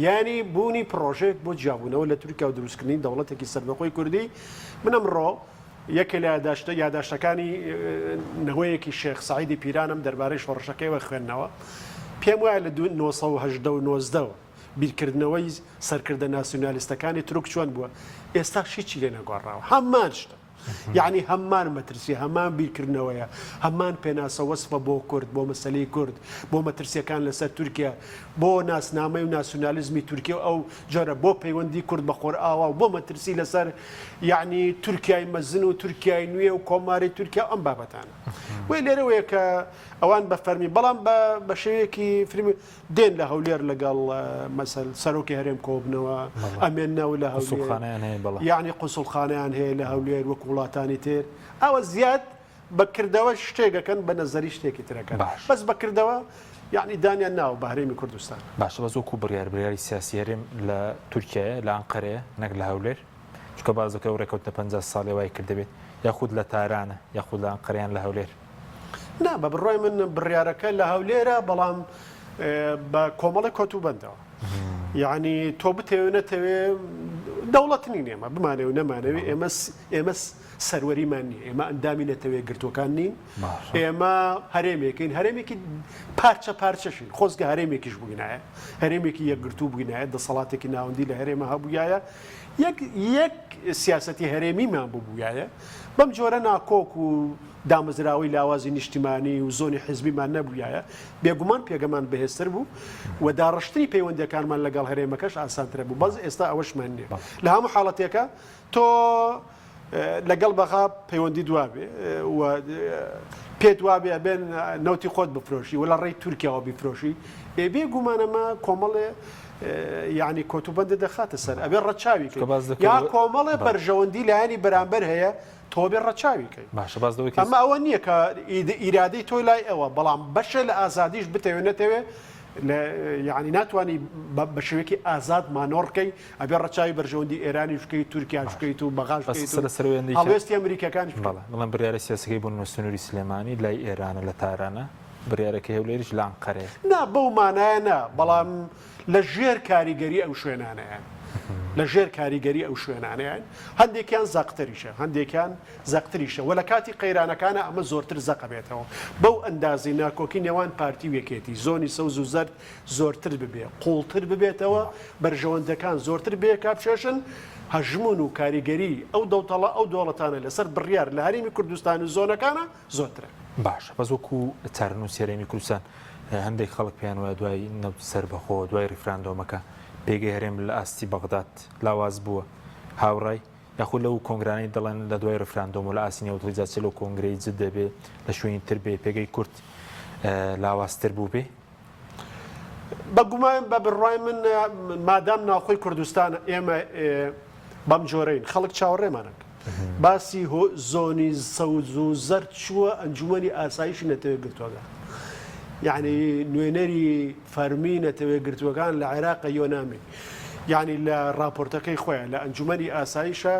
[SPEAKER 2] یانی بوونی پڕۆژەیەک بۆ جیابوونەوە لە تورکیا و دروستکردنی دەوڵەتێکی سەربەخۆی کوردی. من ئەمڕۆ یەکێ لە یاداشتە یاداشتەکانی نەوەیەکی شێخ سەعیدی پیرانم دەربارەی شۆڕشەکەیەوە خوێندنەوە پێم وایە لە 918 و 19 بیرکردنەوەی سەرکردە ناسیونالیستەکانی تورک چۆن بووە ئێستاش هیچی لێ نەگۆڕاوە هەمان شتە یعنی هەمان مەترسی هەمان بیرکردنەوەیە هەمان پێناسە وەسفە بۆ کورد بۆ مەسەلەی کورد بۆ مەترسیەکان لەسەر تورکیا بۆ ناسنامەی و ناسیونالیزمی تورکی و ئەو جۆرە بۆ پەیوەندی کورد بە خۆرئاوا و بۆ مەترسی لەسەر یعنی تورکیای مەزن و تورکیای نوێ و کۆماری تورکیا ئەم بابەتانە وی لێرەوەیە کە ئەوان بە فەرمی بەڵام بە شێوەیەکی فریمی دێن لە هەولێر لەگەڵ مەسەل سەرۆکی هەرێم کۆبنەوە ئەمێنەوە لە هەولێر یعنی قوسڵخانەیان هەیە لە هەولێر وەک وڵاتانی تر ئەوە زیاد بە کردەوە شتێک ئەکەن بە نەزەری شتێکی تر ئەکەن
[SPEAKER 1] باش.
[SPEAKER 2] بەس بە کردەوە یعنی دانیان ناوە بە هەرێمی کوردستان.
[SPEAKER 1] باشە بەس وەکو بڕیار بریاری سیاسی هەرێم لە تورکیایە لە ئەنقەرەیە نەک لە هەولێر چونکە باس دەکرێت ئەو ڕێکەوتنە 50 ساڵی وای کردبێت یاخود لە تارانە یاخود لە ئەنقەرە یان لە هەولێر.
[SPEAKER 2] نا بە بڕوای من بڕیارەکە لە هەولێرە بەڵام بە کۆمەڵێک کۆتوبەندەوە یعنی تۆ بتەوێ نەتەوێ دەوڵەت نین ئێمە بمانەوێ و نەمانەوێ ئێمە ئێمە سەروەریمان نییە ئێمە ئەندامی نەتەوە یەکگرتووەکان نین ئێمە هەرێمێکین هەرێمێکی پارچە پارچەشین خۆزگە هەرێمێکیش بووینایە هەرێمێکی یەکگرتوو بووینایە دەسەڵاتێکی ناوەندی لە هەرێمە هەبوویایە یەک یەک سیاسەتی هەرێمیمان ببوویایە بەم جۆرە ناکۆک و دامەزراوەی لاوازی نیشتیمانی و زۆنی حیزبیمان نەبوویایە بێگومان پێگەمان بەهێزتر بوو و داڕشتنی پەیوەندیەکانمان لەگەڵ هەرێمەکەش ئاسانترە بوو بەس ئێستا ئەوەشمان نییە لە هەموو حاڵەتێکە تۆ لەگەڵ بەغا پەیوەندی دوابێ و پێت وابێ ئەبێن نەوتی خۆت بفرۆشی و لە ڕێی تورکیاوە بیفرۆشی ئێ بێ گومان ئەمە کۆمەڵێ یعنی کۆتوبەندە دەخاتە سەر ئەبێ ڕەچاوی
[SPEAKER 1] کە باس دەکەی
[SPEAKER 2] یا کۆمەڵێ بەرژەوەندی لایەنی بەرامبەر هەیە تۆ بێ ڕەچاوی کەی
[SPEAKER 1] باشە باس لەوەی کە
[SPEAKER 2] ئەمە ئەوە نییە کە ئیرادەی تۆ لای ئەوە بەڵام بەشێ لە ئازادیش بتەوێ نەتەوێ یعنی ناتوانانی بە شێوەیەکی ئازاد مانۆڕکەی ئەبێ ڕەچاوی بەرژەوەندی ئێرانیش بکەیت تورکیاش بکەیت و بەغاش
[SPEAKER 1] بەس
[SPEAKER 2] بکەیت
[SPEAKER 1] قسە
[SPEAKER 2] و
[SPEAKER 1] لەسەر ئەوەیە کە
[SPEAKER 2] هەڵوێستی ئەمریکیەکانیش بکەیت.
[SPEAKER 1] بەڵێ بەڵام بڕیارە سیاسەکەی بۆ نمونە سنووری سلێمانی لای ئێرانە لە تارانە بڕیارەکەی هەولێریش لە ئەنقەرەیە.
[SPEAKER 2] نا بەو مانایە نا بەڵام لە ژێر کاریگەری ئەو شوێنانەیان لە ژێر کاریگەری ئەو شوێنانەیان هەندێکیان زەقتریشە هەندێکیان زەقتریشە و لە کاتی قەیرانەکانە ئەمە زۆرتر زەقەبێتەوە بەو ئەندازەی ناکۆکی نێوان پارتی و یەکێتی زۆنی سەوز و زەرد زۆرتر ببێ، قووڵتر ببێتەوە، بەرژەوەندەکان زۆرتر بێکابکێشن، هەژموون و کاریگەریی ئەو دەوتەڵە ئەو دۆڵەتانە لەسەر بڕیار لە هەرێمی کوردستان و زۆنەکانە زۆرترە.
[SPEAKER 1] باشە بەس وەکو چارەنووسی هەرێمی کوردستان هەندێک خەڵک پێیان وایە دوای نەوت سەربەخۆ دوای ڕیفراندۆمەکە پێگەی هەرێم لە ئاستی بەغداد لاواز بووە هاوڕای؟ یاخود لەو کۆنگرانەی دەڵێن لە دوای ڕیفراندۆم و لە ئاستی نێودەوڵەتی جا چ لەو کۆنگرەی جدە بێ لە شوێنی تر بێ پێگەی کورد لاوازتر بووبێ؟
[SPEAKER 2] بە گومان بە بڕوای من مادام ناوخۆی کوردستان ئێمە بەم جۆرەین خەڵک چاوەڕێمانەک باسی زۆنی سەوز و زەرد چووە ئەنجومەنی ئاسایشی نەتەوە یەکگرتووەکان یعنی نوێنەری فەرمی نەتەوە یەکگرتووەکان لە عێراق یۆنامی یعنی لە راپۆرتەکەی خۆیان لە ئەنجومەنی ئاسایشە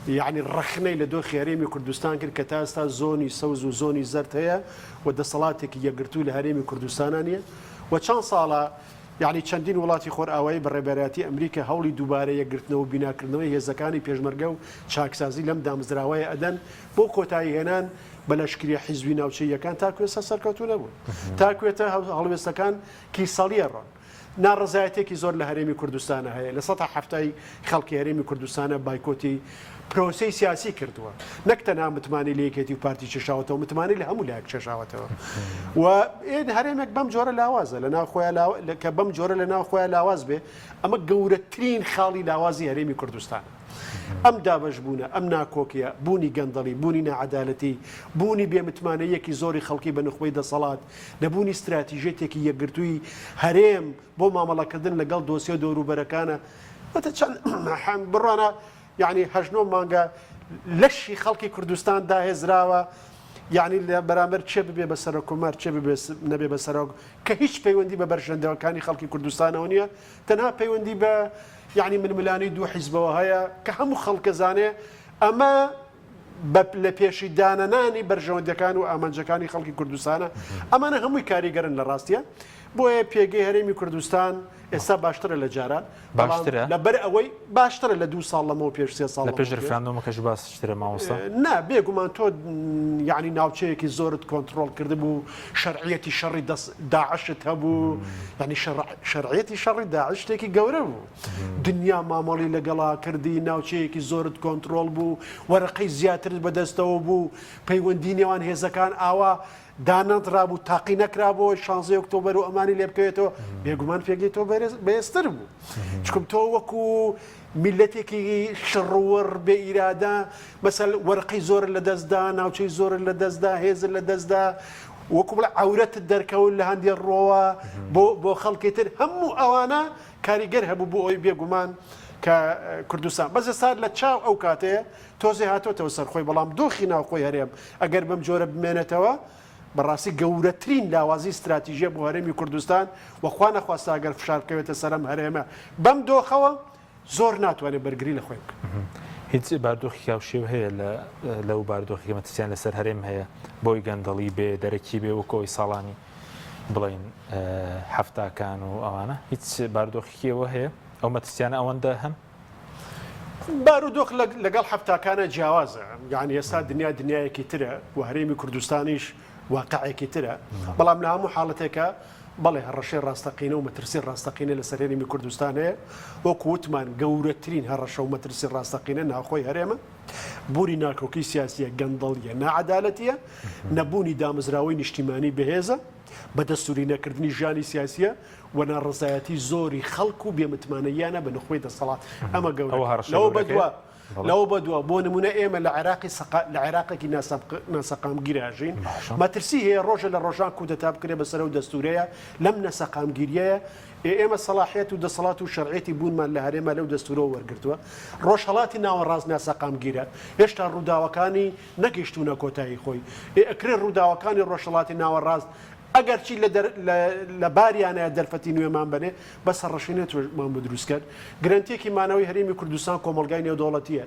[SPEAKER 2] یعنی ڕەخنەی لە دۆخی هەرێمی کوردستان کرد کە تا ئێستا زۆنی سەوز و زۆنی زەرد هەیە و دەسەڵاتێکی یەکگرتوو لە هەرێمی کوردستانا نییە و چەند ساڵە یعنی چەندین وڵاتی خۆرئاوایی بە ڕێبەرایەتی ئەمریکا هەوڵی دووبارە یەکگرتنەوە و بیناکردنەوەی هێزەکانی پێشمەرگە و چاکسازی لەم دامەزراوەیە ئەدەن بۆ کۆتایی هێنان بە لەشکریە حیزبی ناوچەییەکان تاکو ئێستا سەرکەوتوو نەبوون. تاکو ئێستا هەڵوێستەکان کیسەڵیە ڕۆن. ناڕەزایەتیەکی زۆر لە هەرێمی کوردستانە هەیە، لە سەتا حەفتای خەڵکی هەرێمی کوردستانە بایکۆتی پرۆسەی سیاسی کردووە. نەک تەنها متمانەی لە یەکێتی و پارتی کێشاوەتەوە، متمانەی لە هەموو لایەک کێشاوەتەوە. و هەرێمێک بەم جۆرە لاوازە لە ناو خۆیان کە بەم جۆرە لە ناو خۆیان لاواز بێ، ئەمە گەورەترین خاڵی لاوازی هەرێمی کوردستانە. ئەم دابەشبوونە، ئەم ناکۆکییە، بوونی گەندەڵی، بوونی ناعەدالەتی، بوونی بێ متمانەییەکی زۆری خەڵکی بە نوخبەی دەسەڵات، نەبوونی ستراتیژیەتێکی یەکگرتووی هەرێم بۆ مامەڵەکردن لەگەڵ دۆسیە و دەوروبەرەکانە، واتە چەند بڕوانە یانی هەشت نۆ مانگە لەشی خەڵکی کوردستان داهێزراوە، یانی لە بەرامبەر کێ ببێ بە سەرۆککۆمار، کێ ببێ نەبێ بە سەرۆک، کە هیچ پەیوەندی بە بەرژەندەکانی خەڵکی کوردستانەوە نییە، تەنها پەیوەندی بە یەعنی ململانێی دوو حیزبەوە هەیە کە هەموو خەڵک ئەزانێ ئەمە بە لە پێشی دانەنانی بەرژەوەندیەکان و ئامانجەکانی خەڵکی کوردستانە ئەمانە هەمووی کاریگەرن لە ڕاستیە بۆیە پێگەی هەرێمی کوردستان ئێستا باشترە لە جاران
[SPEAKER 1] باشترە
[SPEAKER 2] لەبەر ئەوەی باشترە لە دوو ساڵ لەمەوە پێش سێ ساڵ
[SPEAKER 1] لە پێش ڕیفراندۆمەکەش باشترە مامۆستا؟
[SPEAKER 2] نا بێگومان تۆ یەعنی ناوچەیەکی زۆرت کۆنتڕۆڵ کردبوو شەرعیەتی شەڕی دەس داعشت هەبوو یەعنی شەرعیەتی شەڕی داعش شتێکی گەورە بوو دنیا مامەڵی لەگەڵا کردی ناوچەیەکی زۆرت کۆنتڕۆڵ بوو وەرەقەی زیاترت بەدەستەوە بوو پەیوەندی نێوان هێزەکان ئاوا دانەنرابوو تاقی نەکرابەوە شانزەی ئۆکتۆبەر و ئەمانی لێ بکەوێتەوە بێگومان پێگەی تۆ بەهێزتر بوو چکم تۆ وەکو میلەتێکی شڕوەڕ بێ ئیرادە مەسەل وەرقەی زۆر لە دەستدا ناوچەی زۆر لە دەستدا هێز لە دەستدا وەکو بڵێ عورەتت دەرکەوت لە هەندێ ڕۆوە بۆ بۆ خەڵکی تر هەموو ئەوانە کاریگەر هەبوو بۆ ئەوی بێگومان کە کوردستان بەس ئێستا لە چاو ئەو کاتەیە تۆزێ هاتۆتەوە سەر خۆی، بەڵام دۆخی ناوخۆی هەرێم ئەگەر بەم جۆرە بمێنێتەوە، بەڕاستی گەورەترین لاوازی ستراتیژیە بۆ هەرێمی کوردستان و خوا نەخواستە ئەگەر فشار بکەوێتە سەر ئەم هەرێمە بەم دۆخەوە زۆر ناتوانێت بەرگری لە خۆی بکات.
[SPEAKER 1] هیچ باردۆخێکی هاوشێوە هەیە لە لەو باردۆخی کە مەترسیان لەسەر هەرێم هەیە بۆی گەندەڵی بێ دەرەکی بێ وەکو ئەوەی ساڵانی بڵێین حەفتاکان و ئەوانە هیچ باردۆخێکی ئەوە هەیە ئەو مەترسیانە ئەوەندە هەن؟
[SPEAKER 2] بارودۆخ لەگەڵ حەفتاکانە جیاوازە یعنی ئێستا دنیا دنیایەکی ترە و هەرێمی کوردستانیش واقعێکی ترە بەڵام لە هەموو حاڵەتێکە بەڵێ هەڕەشەی ڕاستەقینە و مەترسی ڕاستەقینە لەسەر هەرێمی کوردستان هەیە وەکو وتمان گەورەترین هەڕەشە و مەترسی ڕاستەقینە ناوخۆی هەرێمە بوونی ناکۆکی سیاسیە گەندەڵیە ناعەدالەتیە نەبوونی دامەزراوەی نیشتیمانی بەهێزە بە دەستوری نەکردنی ژیانی سیاسیە و ناڕەزایەتی زۆری خەڵک و بێ متمانەییانە بە نوخبەی دەسەڵات ئەمە گەورە لەوە بەدوا لەوە بەدوا بۆ نمونە ئێمە لە عێراقی لە عێراقێکی ناسەقامگیر ئەژین مەترسی هەیە ڕۆژە لە ڕۆژان کودەتا بکرێ بەسەر ئەو دەستورەیە لەم نەسەقامگیریەیە ئێمە سەڵاحیەت و دەسەڵات و شەرعیەتی بوونمان لە هەرێمە لەو دەستورەوە وەرگرتووە ڕۆژهەڵاتی ناوەڕاست ناسەقامگیرە هێشتا ڕووداوەکانی نەگەیشتوونە کۆتایی خۆی ئێ ئەکرێ ڕووداوەکانی ڕۆژهەڵاتی ناوەڕاست ئەگەرچی لە دەر لە لە باریانایە دەرفەتی نوێمان بەنێ، بەس هەڕەشەی نەتوێمان بۆ دروست کەن. گرەنتیەکی مانەوەی هەرێمی کوردستان کۆمەڵگای نێودەوڵەتیە.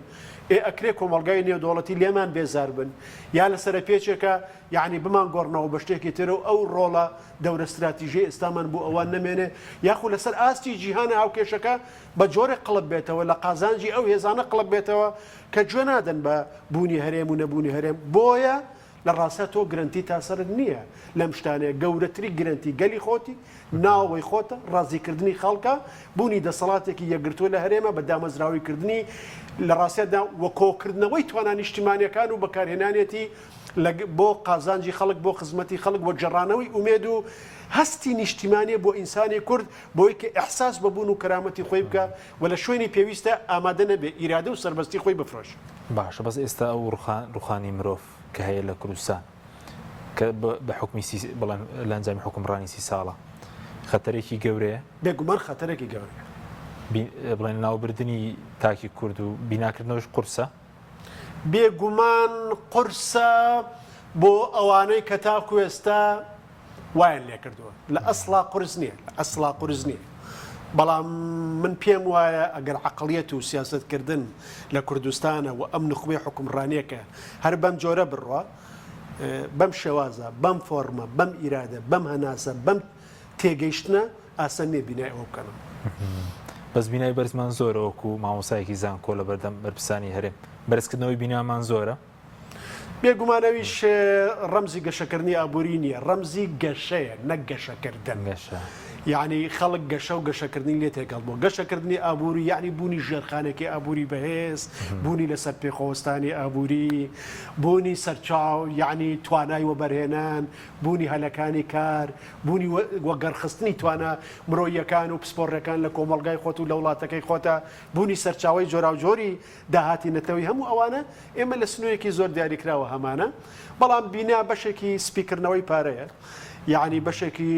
[SPEAKER 2] ئێ ئەکرێ کۆمەڵگای نێودەوڵەتی لێمان بێزار بن یا لە سەرە پێچێکا یەعنی بمانگۆڕنەوە بە شتێکی تر و ئەو ڕۆڵە دەورە ستراتیژیەی ئێستامان بۆ ئەوان نەمێنێ یاخو لەسەر ئاستی جیهان هاوکێشەکە بە جۆرێک قڵپ بێتەوە لە قازانجی ئەو هێزانە قڵپ بێتەوە کە گوێ نادەن بە بوونی هەرێم و نەبوونی هەرێم بۆیە لە ڕاستیا تۆ گرەنتی تا سەرت نییە لەم شتانەیە، گەورەتری گرەنتی گەلی خۆتی، ناوەوەی خۆتە، ڕازیکردنی خەڵکە، بوونی دەسەڵاتێکی یەکگرتووە لە هەرێمە بە دامەزراوەیکردنی لە ڕاستیادا و کۆکردنەوەی توانا نیشتیمانیەکان و بەکارهێنانیەتی بۆ قازانجی خەڵک، بۆ خزمەتی خەڵک، وە گێڕانەوەی ئومێد و هەستی نیشتیمانیە بۆ ئینسانی کورد بۆی کە ئیحساس بە بوون و کەرامەتی خۆی بکا و لە شوێنی پێویستە ئامادە نەبێ ئیرادە و سەربەستی خۆی بفرۆشێ.
[SPEAKER 1] باشە بەس ئێستا ئەو ڕوخانی مرۆڤ کە هەیە لە کوردستان کە بە حوکمی سی بڵێم لە ئەنجامی حوکمڕانی سی ساڵە خەتەرێکی گەورەیە؟
[SPEAKER 2] بێگومان خەتەرێکی گەورەیە.
[SPEAKER 1] بڵێن ناوبردنی تاکی کورد و بیناکردنەوەش قورسە؟
[SPEAKER 2] بێگومان قورسە بۆ ئەوانەی کە تاکو ئێستا وایان لێکردووە. لە ئەسڵا قورس نییە، لە ئەسڵا قورس نییە. بەڵام من پێم وایە ئەگەر عەقڵیەت و سیاسەتکردن لە کوردستانە و ئەم نوخبەی حوکمڕانییەکە هەر بەم جۆرە بڕوا، بەم شێوازە، بەم فۆڕمە، بەم ئیرادە، بەم هەناسە، بەم تێگەیشتنە ئاسان نییە بینای ئەوە بکەنەوە.
[SPEAKER 1] بەس بینای بەرزمان زۆرە وەکو مامۆستایەکی زانکۆ لەبەردەم بەرپرسانی هەرێم بەرزکردنەوەی بینامان زۆرە؟
[SPEAKER 2] بێگومان ئەویش ڕەمزی گەشەکردنی ئابووری نییە، ڕەمزی گەشەیە نەک گەشەکردن. یەعنی خەڵک گەشە و گەشەکردنی لێ تێکەڵ بووە. گەشەکردنی ئابووری یەعنی بوونی ژێرخانێکی ئابووری بەهێز، بوونی لەسەر پێخۆوەستانی ئابووری، بوونی سەرچاو یەعنی توانای وەبەرهێنان، بوونی هەلەکانی کار، بوونی وەگەڕخستنی توانا مرۆییەکان و پسپۆڕیەکان لە کۆمەڵگای خۆت و لە وڵاتەکەی خۆتا، بوونی سەرچاوەی جۆراوجۆری داهاتی نەتەوەی هەموو ئەوانە ئێمە لە سنوورێکی زۆر دیاریکراوە هەمانە، بەڵام بینا بەشێکی سپیکردنەوەی پارەیە، یەعنی بەشێکی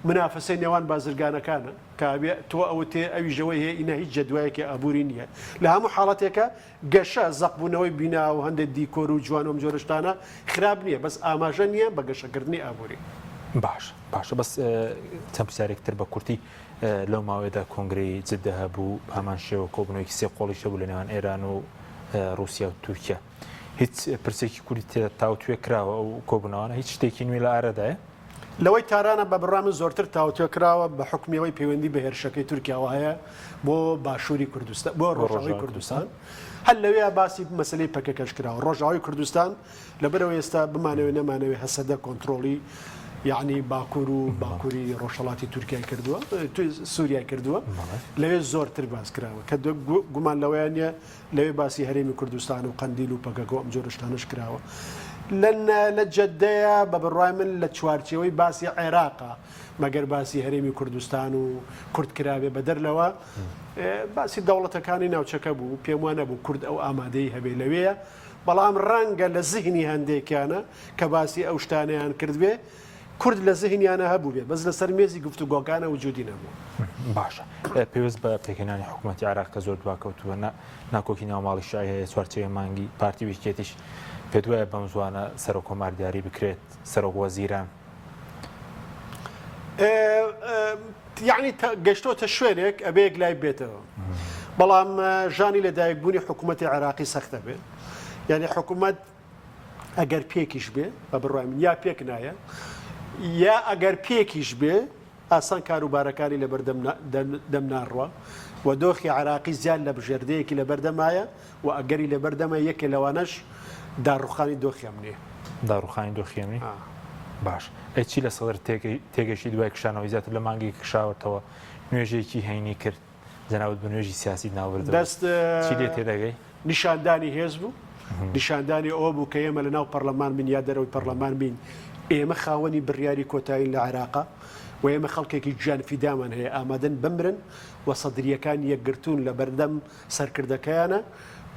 [SPEAKER 2] منافەسەی نێوان بازرگانەکانە کە ئەبێ تۆ ئەوت هەیە ئەویش ئەوەی هەیە ئینە هیچ جەدوایەکی ئابووری نییە لە هەموو حاڵەتێکا گەشە، زەقبوونەوەی بینا و هەندێک دیکۆر و جوان و ئەم جۆرە شتانە خراپ نییە، بەس ئاماژە نییە بە گەشەکردنی ئابووری.
[SPEAKER 1] باشە باشە بەس چەند پرسیارێک تر بە کورتی لەو ماوەیەدا کۆنگرەی جدە هەبوو هەمان شێوە کۆبوونەوەیەکی سێ قۆڵیش هەبوو لە نێوان ئێران و ڕووسیا و تورکیا هیچ پرسێکی کوردی تێدا تاوتوێ کراوە ئەو کۆبوونەوانە هیچ شتێکی نوێ لە ئارادایە؟
[SPEAKER 2] لەوەی تارانە بە بڕوای من زۆرتر تاوتوێ کراوە بە حوکمی ئەوەی پەیوەندی بە هێرشەکەی تورکیاوە هەیە بۆ باشووری کوردستان بۆ ڕۆژاوای کوردستان هەر لەوێ باسی مەسلەی پەکەکەش کراوە ڕۆژاوای کوردستان لەبەرئەوەی ئێستا بمانەوێ نەمانەوێ هەسەدە کۆنترۆڵی یەعنی باکوور و باکووری ڕۆژهەڵاتی تورکیای کردووە سووریای کردووە لەوێ زۆرتر باس کراوە کە گومان لەوەیان نییە لەوێ باسی هەرێمی کوردستان و قەندیل و پەکەکە و ئەم جۆرە شتانەش کراوە لە جەدەیە بە بڕوای من لە چوارچێوەی باسی عێراقا مەگەر باسی هەرێمی کوردستان و کورد کرابێ بەدەر لەوە باسی دەوڵەتەکانی ناوچەکە بوو پێم وانە بوو کورد ئەو ئامادەی هەبێ لەوەیە بەڵام ڕەنگە لە زهنی هەندێکیانە کە باسی ئەو شتانەیان کردبێ کورد لە زهنیانە هەبووبێ بەس لەسەر مێزی گفتوگۆکانە وجودی نەبوو.
[SPEAKER 1] باشە پێویست بە پێکهێنانی حکوومەتی عێراق کە زۆر دواکەوتووە ناکۆکی ناو ماڵی شیعی هەیە چوارچێوەی مانگی پارتی و یەکێتیش پێت وایە بەم زووانە سەرۆک کۆمار دیاری بکرێت سەرۆک وەزیران؟
[SPEAKER 2] یەعنی گەشتۆتە شوێنێک ئەبێ یەکلای بێتەوە بەڵام ژانی لەدایک بوونی حکوومەتی عێراقی سەختە بێ یعنی حکوومەت ئەگەر پێکیش بێ بە بڕای من یا پێک نایە یا ئەگەر پێکیش بێ ئاسان کاروبارەکانی لە بەردەم دەم ناڕوە و دۆخی عراقی زیاد لە بژێردەیەکی لە بەردەمایە و ئەگەری لە بەردەمە یەکێ لەوانەش داڕوخانی دۆخی ئەمنیە.
[SPEAKER 1] داڕوخانی دۆخی ئەمنی؟ باش ئەی چی لە سەدر تێگەشتی دوای کشانەوەی زیاتر لە مانگێک کشاوەتەوە نوێژێکی هەینی کرد جەنابت بە نوێژی سیاسیت ناوبردەوە
[SPEAKER 2] دەست
[SPEAKER 1] چی لێ تێدەگەی؟
[SPEAKER 2] نیشاندانی هێز بوو نیشاندانی ئەوە بوو کە ئێمە لە ناو پەرلەمان بین یا دەرەوەی پەرلەمان بین ئێمە خاوەنی بڕیاری کۆتایین لە عێراقا و ئێمە خەڵکێکی گیانفیدامان هەیە ئامادەن بمرن و سەدرییەکان یەکگرتوون لە بەردەم سەرکردەکەیانە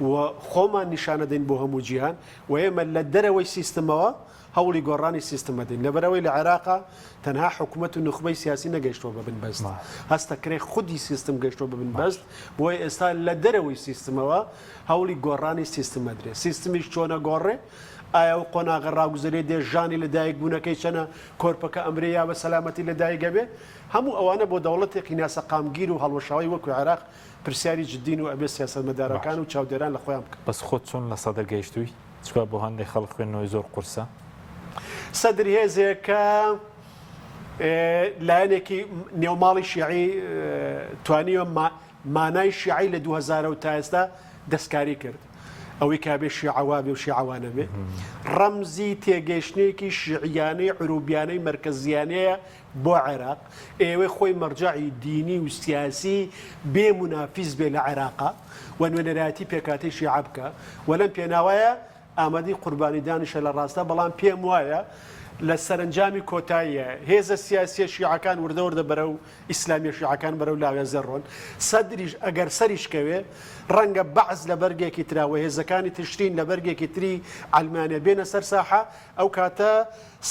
[SPEAKER 2] و خۆمان نیشانەدەین بۆ هەموو جیهان و ئێمە لە دەرەوەی سیستمەوە هەوڵی گۆڕانی سیستم ئەدەین لەبەرئەوەی لە عێراقا تەنها حکومەت و نوخبەی سیاسی نەگەیشتووە بە بنبەست هەستەکرێ خودی سیستم گەیشتووە بە بنبەست بۆیە ئێستا لە دەرەوەی سیستمەوە هەوڵی گۆڕانی سیستم ئەدرێ سیستمیش چۆنە گۆڕێ ئایا ئەو قۆناغە ڕاگوزەرێ دێ ژانی لە دایک بوونەکەی چەنە کۆرپەکە ئەمرێ یا بە سەلامەتی لە دایک ئەبێ هەموو ئەوانە بۆ دەوڵەتێکی ناسەقامگیر و هەڵوەشاوەی وەکو عێراق پرسیاری جدین و ئەبێ سیاسەتمەدارەکان و چاودێران لە خۆیان بکەن.
[SPEAKER 1] بەس خۆت چۆن لە سەدر گەیشتووی؟ چونکە بۆ هەندێک خەڵک خوێندنەوەی زۆر قورسە.
[SPEAKER 2] سەدر هێزێکە لایەنێکی نێوماڵی شیعی توانیوە مانای شیعی لە 2000 و تا ئێستا دەستکاری کرد. ئەوەی کابێ شیعەوا بێ و شیعەوانە بێ ڕەمزی تێگەیشتێکی شیعیانەی عروبیانەی مەرکەزیانەیە بۆ عێراق، ئەیەوێ خۆی مەرجەعی دینی و سیاسی بێ مونافیس بێ لە عێراقا و نوێنەرایەتی پێکهاتەی شیعە بکا و لەم پێناوەیا. ئامادەی قوربانیدانیشە لە ڕاستە، بەڵام پێم وایە لە سەرەنجامی کۆتاییە هێزە سیاسیە شیعەکان وردە وردە بەرەو ئیسلامیە شیعەکان بەرەو لاوێزە ڕۆن، سەدریش ئەگەر سەریش کەوێ ڕەنگە بەعس لە بەرگێکی ترا و هێزەکانی تشرین لە بەرگێکی تری عەلمانیە بێنە سەر ساحە، ئەو کاتە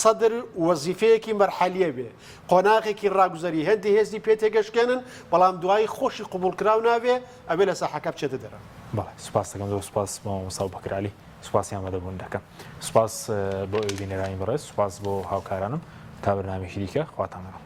[SPEAKER 2] سەدر وەزیفەیەکی مەرحەلیە بێ، قۆناغێکی ڕاگوزەری هێندی هێزی پێ تێگەشکێنن، بەڵام دوایی خۆشی قبوڵکراو نابێ، ئەبێ لە ساحەکە بچێتە دەرەوە.
[SPEAKER 1] بەڵێ سوپاس دەکەم زۆر سوپاس بۆ مامۆستا ئەبوبەکر عەلی سوپاسی ئامادەبوون دەکەم سوپاس بۆ ئێوەی بینەرانی بەڕێز سوپاس بۆ هاوکارانم تا بەرنامەیەکی دیکە خواتان لەگەڵ.